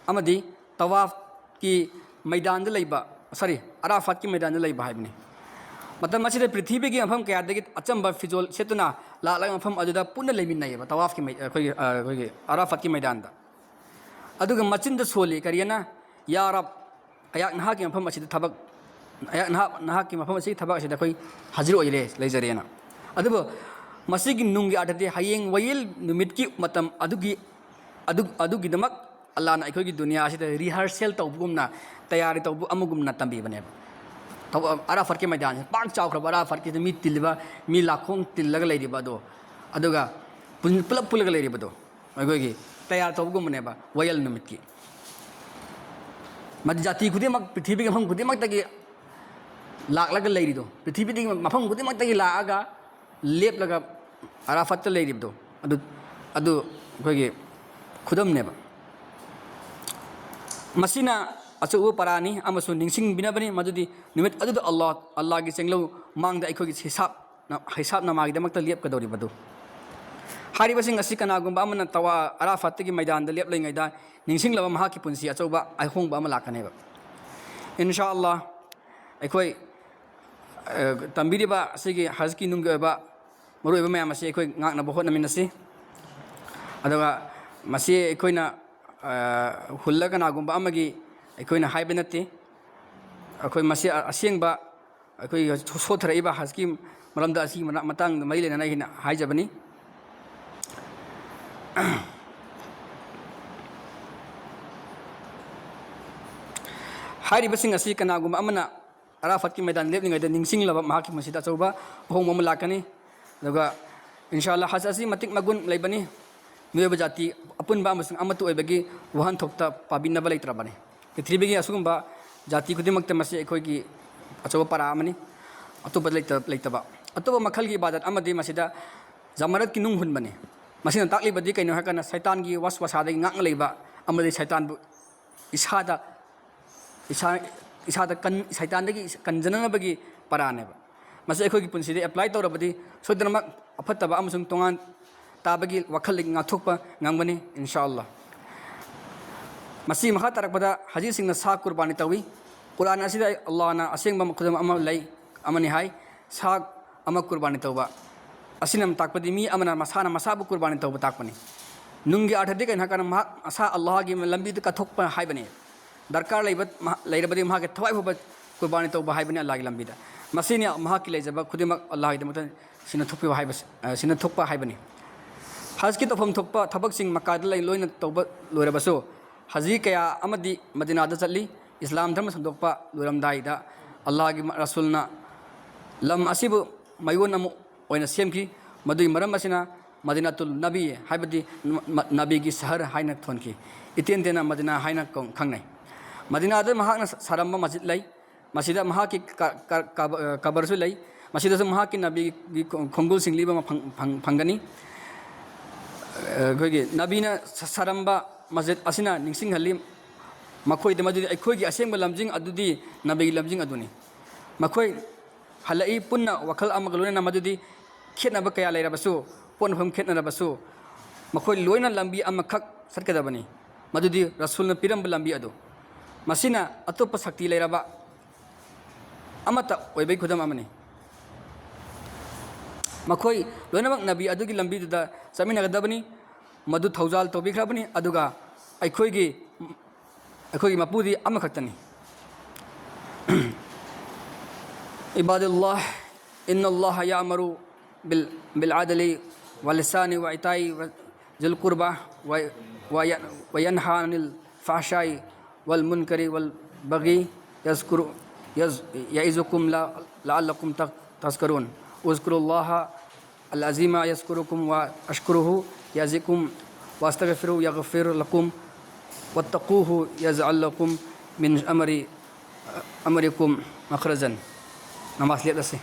ꯑꯃꯗꯤ ꯇꯋꯥꯐꯀꯤ ꯃꯩꯗꯥꯟꯗ ꯂꯩꯕ, sorry, ꯑꯔꯥꯐꯥꯠꯀꯤ ꯃꯩꯗꯥꯟꯗ ꯂꯩꯕ ꯍꯥꯏꯕꯅꯤ꯫ ꯃꯇꯝ ꯑꯁꯤꯗ ꯄ꯭ꯔꯤꯊꯤꯕꯤꯒꯤ ꯃꯐꯝ ꯀꯌꯥꯗꯒꯤ ꯑꯆꯝꯕ ꯐꯤꯖꯣꯜ ꯁꯦꯠꯇꯨꯅ ꯂꯥꯛꯂꯒ ꯃꯐꯝ ꯑꯗꯨꯗ ꯄꯨꯟꯅ ꯂꯩꯃꯤꯟꯅꯩꯌꯦꯕ, ꯇꯋꯥꯐꯀꯤ ꯃꯩ-, ꯑꯩꯈꯣꯏꯒꯤ, ꯑ, ꯑꯩꯈꯣꯏꯒꯤ ꯑꯔꯥꯐꯥꯠꯀꯤ ꯃꯩꯗꯥꯟꯗ꯫ ꯑꯗꯨꯒ ꯃꯆꯤꯟꯗ ꯁꯣꯜꯂꯤ, ꯀꯔꯤꯑꯅ? "ꯌꯥ ꯔꯕ, ꯑꯩꯍꯥꯛ ꯅꯍꯥꯛꯀꯤ ꯃꯐꯝ ꯑꯁꯤꯗ ꯊꯕꯛ, ꯑꯩꯍꯥꯛ ꯅꯍꯥꯛ, ꯅꯍꯥꯛꯀꯤ ꯃꯐꯝ ꯑꯁꯤꯒꯤ ꯊꯕꯛ ꯑꯁꯤꯗ ꯑꯩꯈꯣꯏ ꯍꯥꯖꯤꯔ ꯑꯣꯏꯔꯦ, ꯂꯩꯖꯔꯦꯅ"꯫ ꯑꯗꯨꯕꯨ ꯃꯁꯤꯒꯤ ꯅꯨꯡꯒꯤ ꯑꯥꯔꯊꯗꯤ ꯍꯌꯦꯡ ꯋꯥꯌꯦꯜ ꯅꯨꯃꯤꯠꯀꯤ ꯃꯇꯝ ꯑꯗꯨꯒꯤ, ꯑꯗꯨ, ꯑꯗꯨꯒꯤꯗꯃꯛ ꯑꯜꯂꯥꯍꯅ ꯑꯩꯈꯣꯏꯒꯤ ꯗꯨꯅꯤꯌꯥ ꯑꯁꯤꯗ ꯔꯤꯍꯔꯁꯦꯜ ꯇꯧꯕꯒꯨꯝꯅ, ꯇꯌꯥꯔꯤ ꯇꯧꯕ ꯑꯃꯒꯨꯝꯅ ꯇꯝꯕꯤꯕꯅꯦꯕ꯫ ꯇꯧ-, ꯑꯔꯥꯐꯥꯠꯀꯤ ꯃꯩꯗꯥꯟꯁꯦ ꯄꯥꯛ ꯆꯥꯎꯈ꯭ꯔꯕ, ꯑꯔꯥꯐꯥꯠꯀꯤꯗ ꯃꯤ ꯇꯤꯜꯂꯤꯕ, ꯃꯤ ꯂꯥꯈꯣꯡ ꯇꯤꯜꯂꯒ ꯂꯩꯔꯤꯕ ꯑꯗꯣ, ꯑꯗꯨꯒ ꯄꯨꯟ-, ꯄꯨꯂꯞ ꯄꯨꯜꯂꯒ ꯂꯩꯔꯤꯕꯗꯣ ꯑꯩꯈꯣꯏꯒꯤ ꯇꯌꯥꯔ ꯇꯧꯕꯒꯨꯝꯕꯅꯦꯕ ꯋꯥꯌꯦꯜ ꯅꯨꯃꯤꯠꯀꯤ꯫ ꯃꯗꯨ ꯖꯥꯇꯤ ꯈꯨꯗꯤꯡꯃꯛ, ꯄ꯭ꯔꯤꯊꯤꯕꯤꯒꯤ ꯃꯐꯝ ꯈꯨꯗꯤꯡꯃꯛꯇꯒꯤ ꯂꯥꯛꯂꯒ ꯂꯩꯔꯤꯗꯣ, ꯄ꯭ꯔꯤꯊꯤꯕꯤꯒꯤ ꯃꯐꯝ ꯈꯨꯗꯤꯡꯃꯛꯇꯒꯤ ꯂꯥꯛꯑꯒ ꯂꯦꯞꯂꯒ ꯑꯔꯥꯐꯥꯠꯇ ꯂꯩꯔꯤꯕꯗꯣ, ꯑꯗꯨ, ꯑꯗꯨ ꯑꯩꯈꯣꯏꯒꯤ ꯈꯨꯗꯝꯅꯦꯕ꯫ ꯃꯁꯤꯅ ꯑꯆꯧꯕ ꯄꯔꯥꯅꯤ ꯑꯃꯁꯨꯡ ꯅꯤꯡꯁꯤꯡꯕꯤꯅꯕꯅꯤ ꯃꯗꯨꯗꯤ ꯅꯨꯃꯤꯠ ꯑꯗꯨꯗ ꯑꯜꯂꯥꯍ, ꯑꯜꯂꯥꯍꯒꯤ ꯆꯦꯡꯂꯧ ꯃꯥꯡꯗ ꯑꯩꯈꯣꯏꯒꯤ ꯍꯤꯁꯥꯕ, ꯍꯤꯁꯥꯕ ꯅꯃꯥꯒꯤꯗꯃꯛꯇ ꯂꯦꯞꯀꯗꯧꯔꯤꯕꯗꯨ꯫ ꯍꯥꯏꯔꯤꯕꯁꯤꯡ ꯑꯁꯤ ꯀꯅꯥꯒꯨꯝꯕ ꯑꯃꯅ ꯇꯋꯥ-, ꯑꯔꯥꯐꯥꯠꯇꯒꯤ ꯃꯩꯗꯥꯟꯗ ꯂꯦꯞꯂꯤꯉꯩꯗ ꯅꯤꯡꯁꯤꯡꯂꯕ ꯃꯍꯥꯛꯀꯤ ꯄꯨꯟꯁꯤ ꯑꯆꯧꯕ ꯑꯍꯣꯡꯕ ꯑꯃ ꯂꯥꯛꯀꯅꯦꯕ꯫ ꯏꯟꯁꯥ ꯑꯜꯂꯥꯍ, ꯑꯩꯈꯣꯏ, ꯑ, ꯇꯝꯕꯤꯔꯤꯕ ꯑꯁꯤꯒꯤ ꯍꯖꯀꯤ ꯅꯨꯡꯒꯤ ꯑꯣꯏꯕ ꯃꯔꯨꯑꯣꯏꯕ ꯃꯌꯥꯝ ꯑꯁꯤ ꯑꯩꯈꯣꯏ ꯉꯥꯛꯅꯕ ꯍꯣꯠꯅꯃꯤꯟꯅꯁꯤ꯫ ꯑꯗꯨꯒ ꯃꯁꯤ ꯑꯩꯈꯣꯏꯅ, ꯑ, ꯍꯨꯜꯂ ꯀꯅꯥꯒꯨꯝꯕ ꯑꯃꯒꯤ ꯑꯩꯈꯣꯏꯅ ꯍꯥꯏꯕ ꯅꯠꯇꯦ꯫ ꯑꯩꯈꯣꯏ ꯃꯁꯤ ꯑ-, ꯑꯁꯦꯡꯕ ꯑꯩꯈꯣꯏꯒꯤ ꯁꯣ-, ꯁꯣꯠꯊꯔꯛꯏꯕ ꯍꯖꯀꯤ ꯃꯔꯝꯗ, ꯑꯁꯤꯒꯤ ꯃꯅꯥ-, ꯃꯇꯥꯡꯗ ꯃꯔꯤ ꯂꯩꯅꯅ ꯑꯩꯅ ꯍꯥꯏꯖꯕꯅꯤ꯫ ꯍꯥꯏꯔꯤꯕꯁꯤꯡ ꯑꯁꯤ ꯀꯅꯥꯒꯨꯝꯕ ꯑꯃꯅ ꯑꯔꯥꯐꯥꯠꯀꯤ ꯃꯩꯗꯥꯟ ꯂꯦꯞꯂꯤꯉꯩꯗ ꯅꯤꯡꯁꯤꯡꯂꯕ ꯃꯍꯥꯛꯀꯤ ꯄꯨꯟꯁꯤꯗ ꯑꯆꯧꯕ ꯑꯍꯣꯡꯕ ꯑꯃ ꯂꯥꯛꯀꯅꯤ꯫ ꯑꯗꯨꯒ ꯏꯟꯁꯥ ꯑꯜꯂꯥ ꯍꯖ ꯑꯁꯤ ꯃꯇꯤꯛ ꯃꯒꯨꯟ ꯂꯩꯕꯅꯤ꯫ ꯃꯤꯑꯣꯏꯕ ꯖꯥꯇꯤ ꯑꯄꯨꯟꯕ ꯑꯃꯁꯨꯡ ꯑꯃꯠꯇ ꯑꯣꯏꯕꯒꯤ ꯋꯥꯍꯟꯊꯣꯛꯇ ꯄꯥꯕꯤꯅꯕ ꯂꯩꯇ꯭ꯔꯕꯅꯤ꯫ ꯄ꯭ꯔꯤꯊꯤꯕꯤꯒꯤ ꯑꯁꯤꯒꯨꯝꯕ ꯖꯥꯇꯤ ꯈꯨꯗꯤꯡꯃꯛꯇ ꯃꯁꯤ ꯑꯩꯈꯣꯏꯒꯤ ꯑꯆꯧꯕ ꯄꯔꯥ ꯑꯃꯅꯤ꯫ ꯑꯇꯣꯞꯄ ꯂꯩꯇ-, ꯂꯩꯇꯕ꯫ ꯑꯇꯣꯞꯄ ꯃꯈꯜꯒꯤ ꯏꯕꯥꯗꯠ ꯑꯃꯗꯤ ꯃꯁꯤꯗ ꯖꯃꯔꯠꯀꯤ ꯅꯨꯡ ꯍꯨꯟꯕꯅꯤ꯫ ꯃꯁꯤꯅ ꯇꯥꯛꯂꯤꯕꯗꯤ ꯀꯩꯅꯣ ꯍꯥꯏꯔꯀꯥꯟꯗ ꯁꯩꯇꯥꯟꯒꯤ ꯋꯥꯁꯋꯥꯁꯥꯗꯒꯤ ꯉꯥꯛꯅ ꯂꯩꯕ ꯑꯃꯗꯤ ꯁꯩꯇꯥꯟꯕꯨ ꯏꯁꯥꯗ, ꯏꯁꯥ, ꯏꯁꯥꯗ ꯀꯟ ꯁꯩꯇꯥꯟꯗꯒꯤ ꯀꯟꯖꯅꯅꯕꯒꯤ ꯄꯔꯥꯅꯦꯕ꯫ ꯃꯁꯤ ꯑꯩꯈꯣꯏꯒꯤ ꯄꯨꯟꯁꯤꯗ ꯑꯦꯄ꯭ꯂꯥꯏ ꯇꯧꯔꯕꯗꯤ ꯁꯣꯏꯗꯅꯃꯛ ꯑꯐꯠꯇꯕ ꯑꯃꯁꯨꯡ ꯇꯣꯉꯥꯟ ꯇꯥꯕꯒꯤ ꯋꯥꯈꯜꯗꯒꯤ ꯉꯥꯛꯊꯣꯛꯄ ꯉꯝꯒꯅꯤ, ꯏꯟꯁꯥ ꯑꯜꯂꯥ꯫ ꯃꯁꯤ ꯃꯈꯥ ꯇꯥꯔꯛꯄꯗ ꯍꯖꯤꯁꯤꯡꯅ ꯁꯥ ꯀꯨꯔꯕꯥꯅꯤ ꯇꯧꯏ꯫ ꯀꯨꯔꯥꯟ ꯑꯁꯤꯗ ꯑꯜꯂꯥꯍꯅ ꯑꯁꯦꯡꯕ ꯈꯨꯗꯝ ꯑꯃ ꯂꯩ ꯑꯃꯅꯤ ꯍꯥꯏ, ꯁꯥ ꯑꯃ ꯀꯨꯔꯕꯥꯅꯤ ꯇꯧꯕ ꯑꯁꯤꯅ ꯇꯥꯛꯄꯗꯤ ꯃꯤ ꯑꯃꯅ ꯃꯁꯥꯅ ꯃꯁꯥꯕꯨ ꯀꯨꯔꯕꯥꯅꯤ ꯇꯧꯕ ꯇꯥꯛꯄꯅꯤ꯫ ꯅꯨꯡꯒꯤ ꯑꯔꯊꯗꯤ ꯀꯩꯅꯣ ꯍꯥꯏꯀꯥꯟꯗ ꯃꯍꯥꯛ ꯃꯁꯥ ꯑꯜꯂꯥꯍꯒꯤ ꯂꯝꯕꯤꯗ ꯀꯠꯊꯣꯛꯄ ꯍꯥꯏꯕꯅꯤ꯫ ꯗꯔꯀꯥꯔ ꯂꯩꯕ ꯃꯍꯥꯛ ꯂꯩꯔꯕꯗꯤ ꯃꯍꯥꯛꯀꯤ ꯊꯋꯥꯏ ꯐꯥꯎꯕ ꯀꯨꯔꯕꯥꯅꯤ ꯇꯧꯕ ꯍꯥꯏꯕꯅꯤ ꯑꯜꯂꯥꯍꯒꯤ ꯂꯝꯕꯤꯗ꯫ ꯃꯁꯤꯅꯤ ꯃꯍꯥꯛꯀꯤ ꯂꯩꯖꯕ ꯈꯨꯗꯤꯡꯃꯛ ꯑꯜꯂꯥꯍꯒꯤꯗꯃꯛꯇ ꯁꯤꯟꯅ ꯊꯣꯛꯄꯤꯕ ꯍꯥꯏꯕꯁꯤ, ꯑ, ꯁꯤꯟꯅ ꯊꯣꯛꯄ ꯍꯥꯏꯕꯅꯤ꯫ ꯍꯖꯀꯤ ꯇꯧꯐꯝ ꯊꯣꯛꯄ ꯊꯕꯛꯁꯤꯡ ꯃꯀꯥꯗ ꯂꯩ ꯂꯣꯏꯅ ꯇꯧꯕ ꯂꯣꯏꯔꯕꯁꯨ, ꯍꯖꯤ ꯀꯌꯥ ꯑꯃꯗꯤ ꯃꯗꯤꯅꯥꯗ ꯆꯠꯂꯤ꯫ ꯏꯁꯂꯥꯝ ꯙꯔꯃ ꯁꯟꯗꯣꯛꯄ ꯂꯣꯏꯔꯝꯗꯥꯏꯗ ꯑꯜꯂꯥꯍꯒꯤ ꯔꯁꯨꯜꯅ ꯂꯝ ꯑꯁꯤꯕꯨ ꯃꯌꯣꯟ ꯑꯃ ꯑꯣꯏꯅ ꯁꯦꯝꯈꯤ꯫ ꯃꯗꯨꯒꯤ ꯃꯔꯝ ꯑꯁꯤꯅ ꯃꯗꯤꯅꯥꯇꯨꯜ ꯅꯕꯤ, ꯍꯥꯏꯕꯗꯤ ꯃ-, ꯃ-, ꯅꯕꯤꯒꯤ ꯁꯍꯔ ꯍꯥꯏꯅ ꯊꯣꯟꯈꯤ꯫ ꯏꯇꯦꯟ ꯇꯦꯟꯅ ꯃꯗꯤꯅꯥ ꯍꯥꯏꯅ ꯀꯧ-, ꯈꯪꯅꯩ꯫ ꯃꯗꯤꯅꯥꯗ ꯃꯍꯥꯛꯅ ꯁ-, ꯁꯥꯔꯝꯕ ꯃꯁꯖꯤꯗ ꯂꯩ꯫ ꯃꯁꯤꯗ ꯃꯍꯥꯛꯀꯤ ꯀ-, ꯀ-, ꯀꯕ-, ꯀꯕꯔꯁꯨ ꯂꯩ꯫ ꯃꯁꯤꯗꯁꯨ ꯃꯍꯥꯛꯀꯤ ꯅꯕꯤꯒꯤ ꯈꯣ-, ꯈꯣꯡꯒꯨꯜꯁꯤꯡ ꯂꯤꯕ ꯑꯃ ꯐꯪ-, ꯐꯪ-, ꯐꯪꯒꯅꯤ꯫ ꯑ, ꯑꯩꯈꯣꯏꯒꯤ ꯅꯕꯤꯅ ꯁ-, ꯁꯥꯔꯝꯕ ꯃꯁꯖꯤꯗ ꯑꯁꯤꯅ ꯅꯤꯡꯁꯤꯡꯍꯜꯂꯤ ꯃꯈꯣꯏꯗ ꯃꯗꯨꯗꯤ ꯑꯩꯈꯣꯏꯒꯤ ꯑꯁꯦꯡꯕ ꯂꯝꯖꯤꯡ ꯑꯗꯨꯗꯤ ꯅꯕꯤꯒꯤ ꯂꯝꯖꯤꯡ ꯑꯗꯨꯅꯤ꯫ ꯃꯈꯣꯏ ꯍꯜꯂꯛꯏ ꯄꯨꯟꯅ ꯋꯥꯈꯜ ꯑꯃꯒ ꯂꯣꯏꯅꯅ ꯃꯗꯨꯗꯤ ꯈꯦꯠꯅꯕ ꯀꯌꯥ ꯂꯩꯔꯕꯁꯨ, ꯄꯣꯠꯅꯐꯝ ꯈꯦꯠꯅꯔꯕꯁꯨ, ꯃꯈꯣꯏ ꯂꯣꯏꯅ ꯂꯝꯕꯤ ꯑꯃꯈꯛ ꯆꯠꯀꯗꯕꯅꯤ, ꯃꯗꯨꯗꯤ ꯔꯁꯨꯜꯅ ꯄꯤꯔꯝꯕ ꯂꯝꯕꯤ ꯑꯗꯨ꯫ ꯃꯁꯤꯅ ꯑꯇꯣꯞꯄ ꯁꯛꯇꯤ ꯂꯩꯔꯕ ꯑꯃꯠꯇ ꯑꯣꯏꯕꯒꯤ ꯈꯨꯗꯝ ꯑꯃꯅꯤ꯫ ꯃꯈꯣꯏ ꯂꯣꯏꯅꯃꯛ ꯅꯕꯤ ꯑꯗꯨꯒꯤ ꯂꯝꯕꯤꯗꯨꯗ ꯆꯠꯃꯤꯟꯅꯒꯗꯕꯅꯤ꯫ ꯃꯗꯨ ꯊꯧꯖꯥꯜ ꯇꯧꯕꯤꯈ꯭ꯔꯕꯅꯤ, ꯑꯗꯨꯒ ꯑꯩꯈꯣꯏꯒꯤ, ꯑꯩꯈꯣꯏꯒꯤ ꯃꯄꯨꯗꯤ ꯑꯃꯈꯛꯇꯅꯤ꯫ عباد الله، إن الله يأمر بال-، بالعدل والإحسان وإيتاء ذي القربى و-، وي-، وينهى عن الفحشاء والمنكر والبغي يذكر-، يذ-، يعظكم ل-، لعلكم تذ-، تذكرون. اذكروا الله العظيم يذكركم واشكروه يزدكم واستغفروه يغفر لكم واتقوه يجعل لكم من أمر-، أمركم مخرجا. ꯅꯃꯥꯖ ꯂꯦꯞꯂꯁꯤ꯫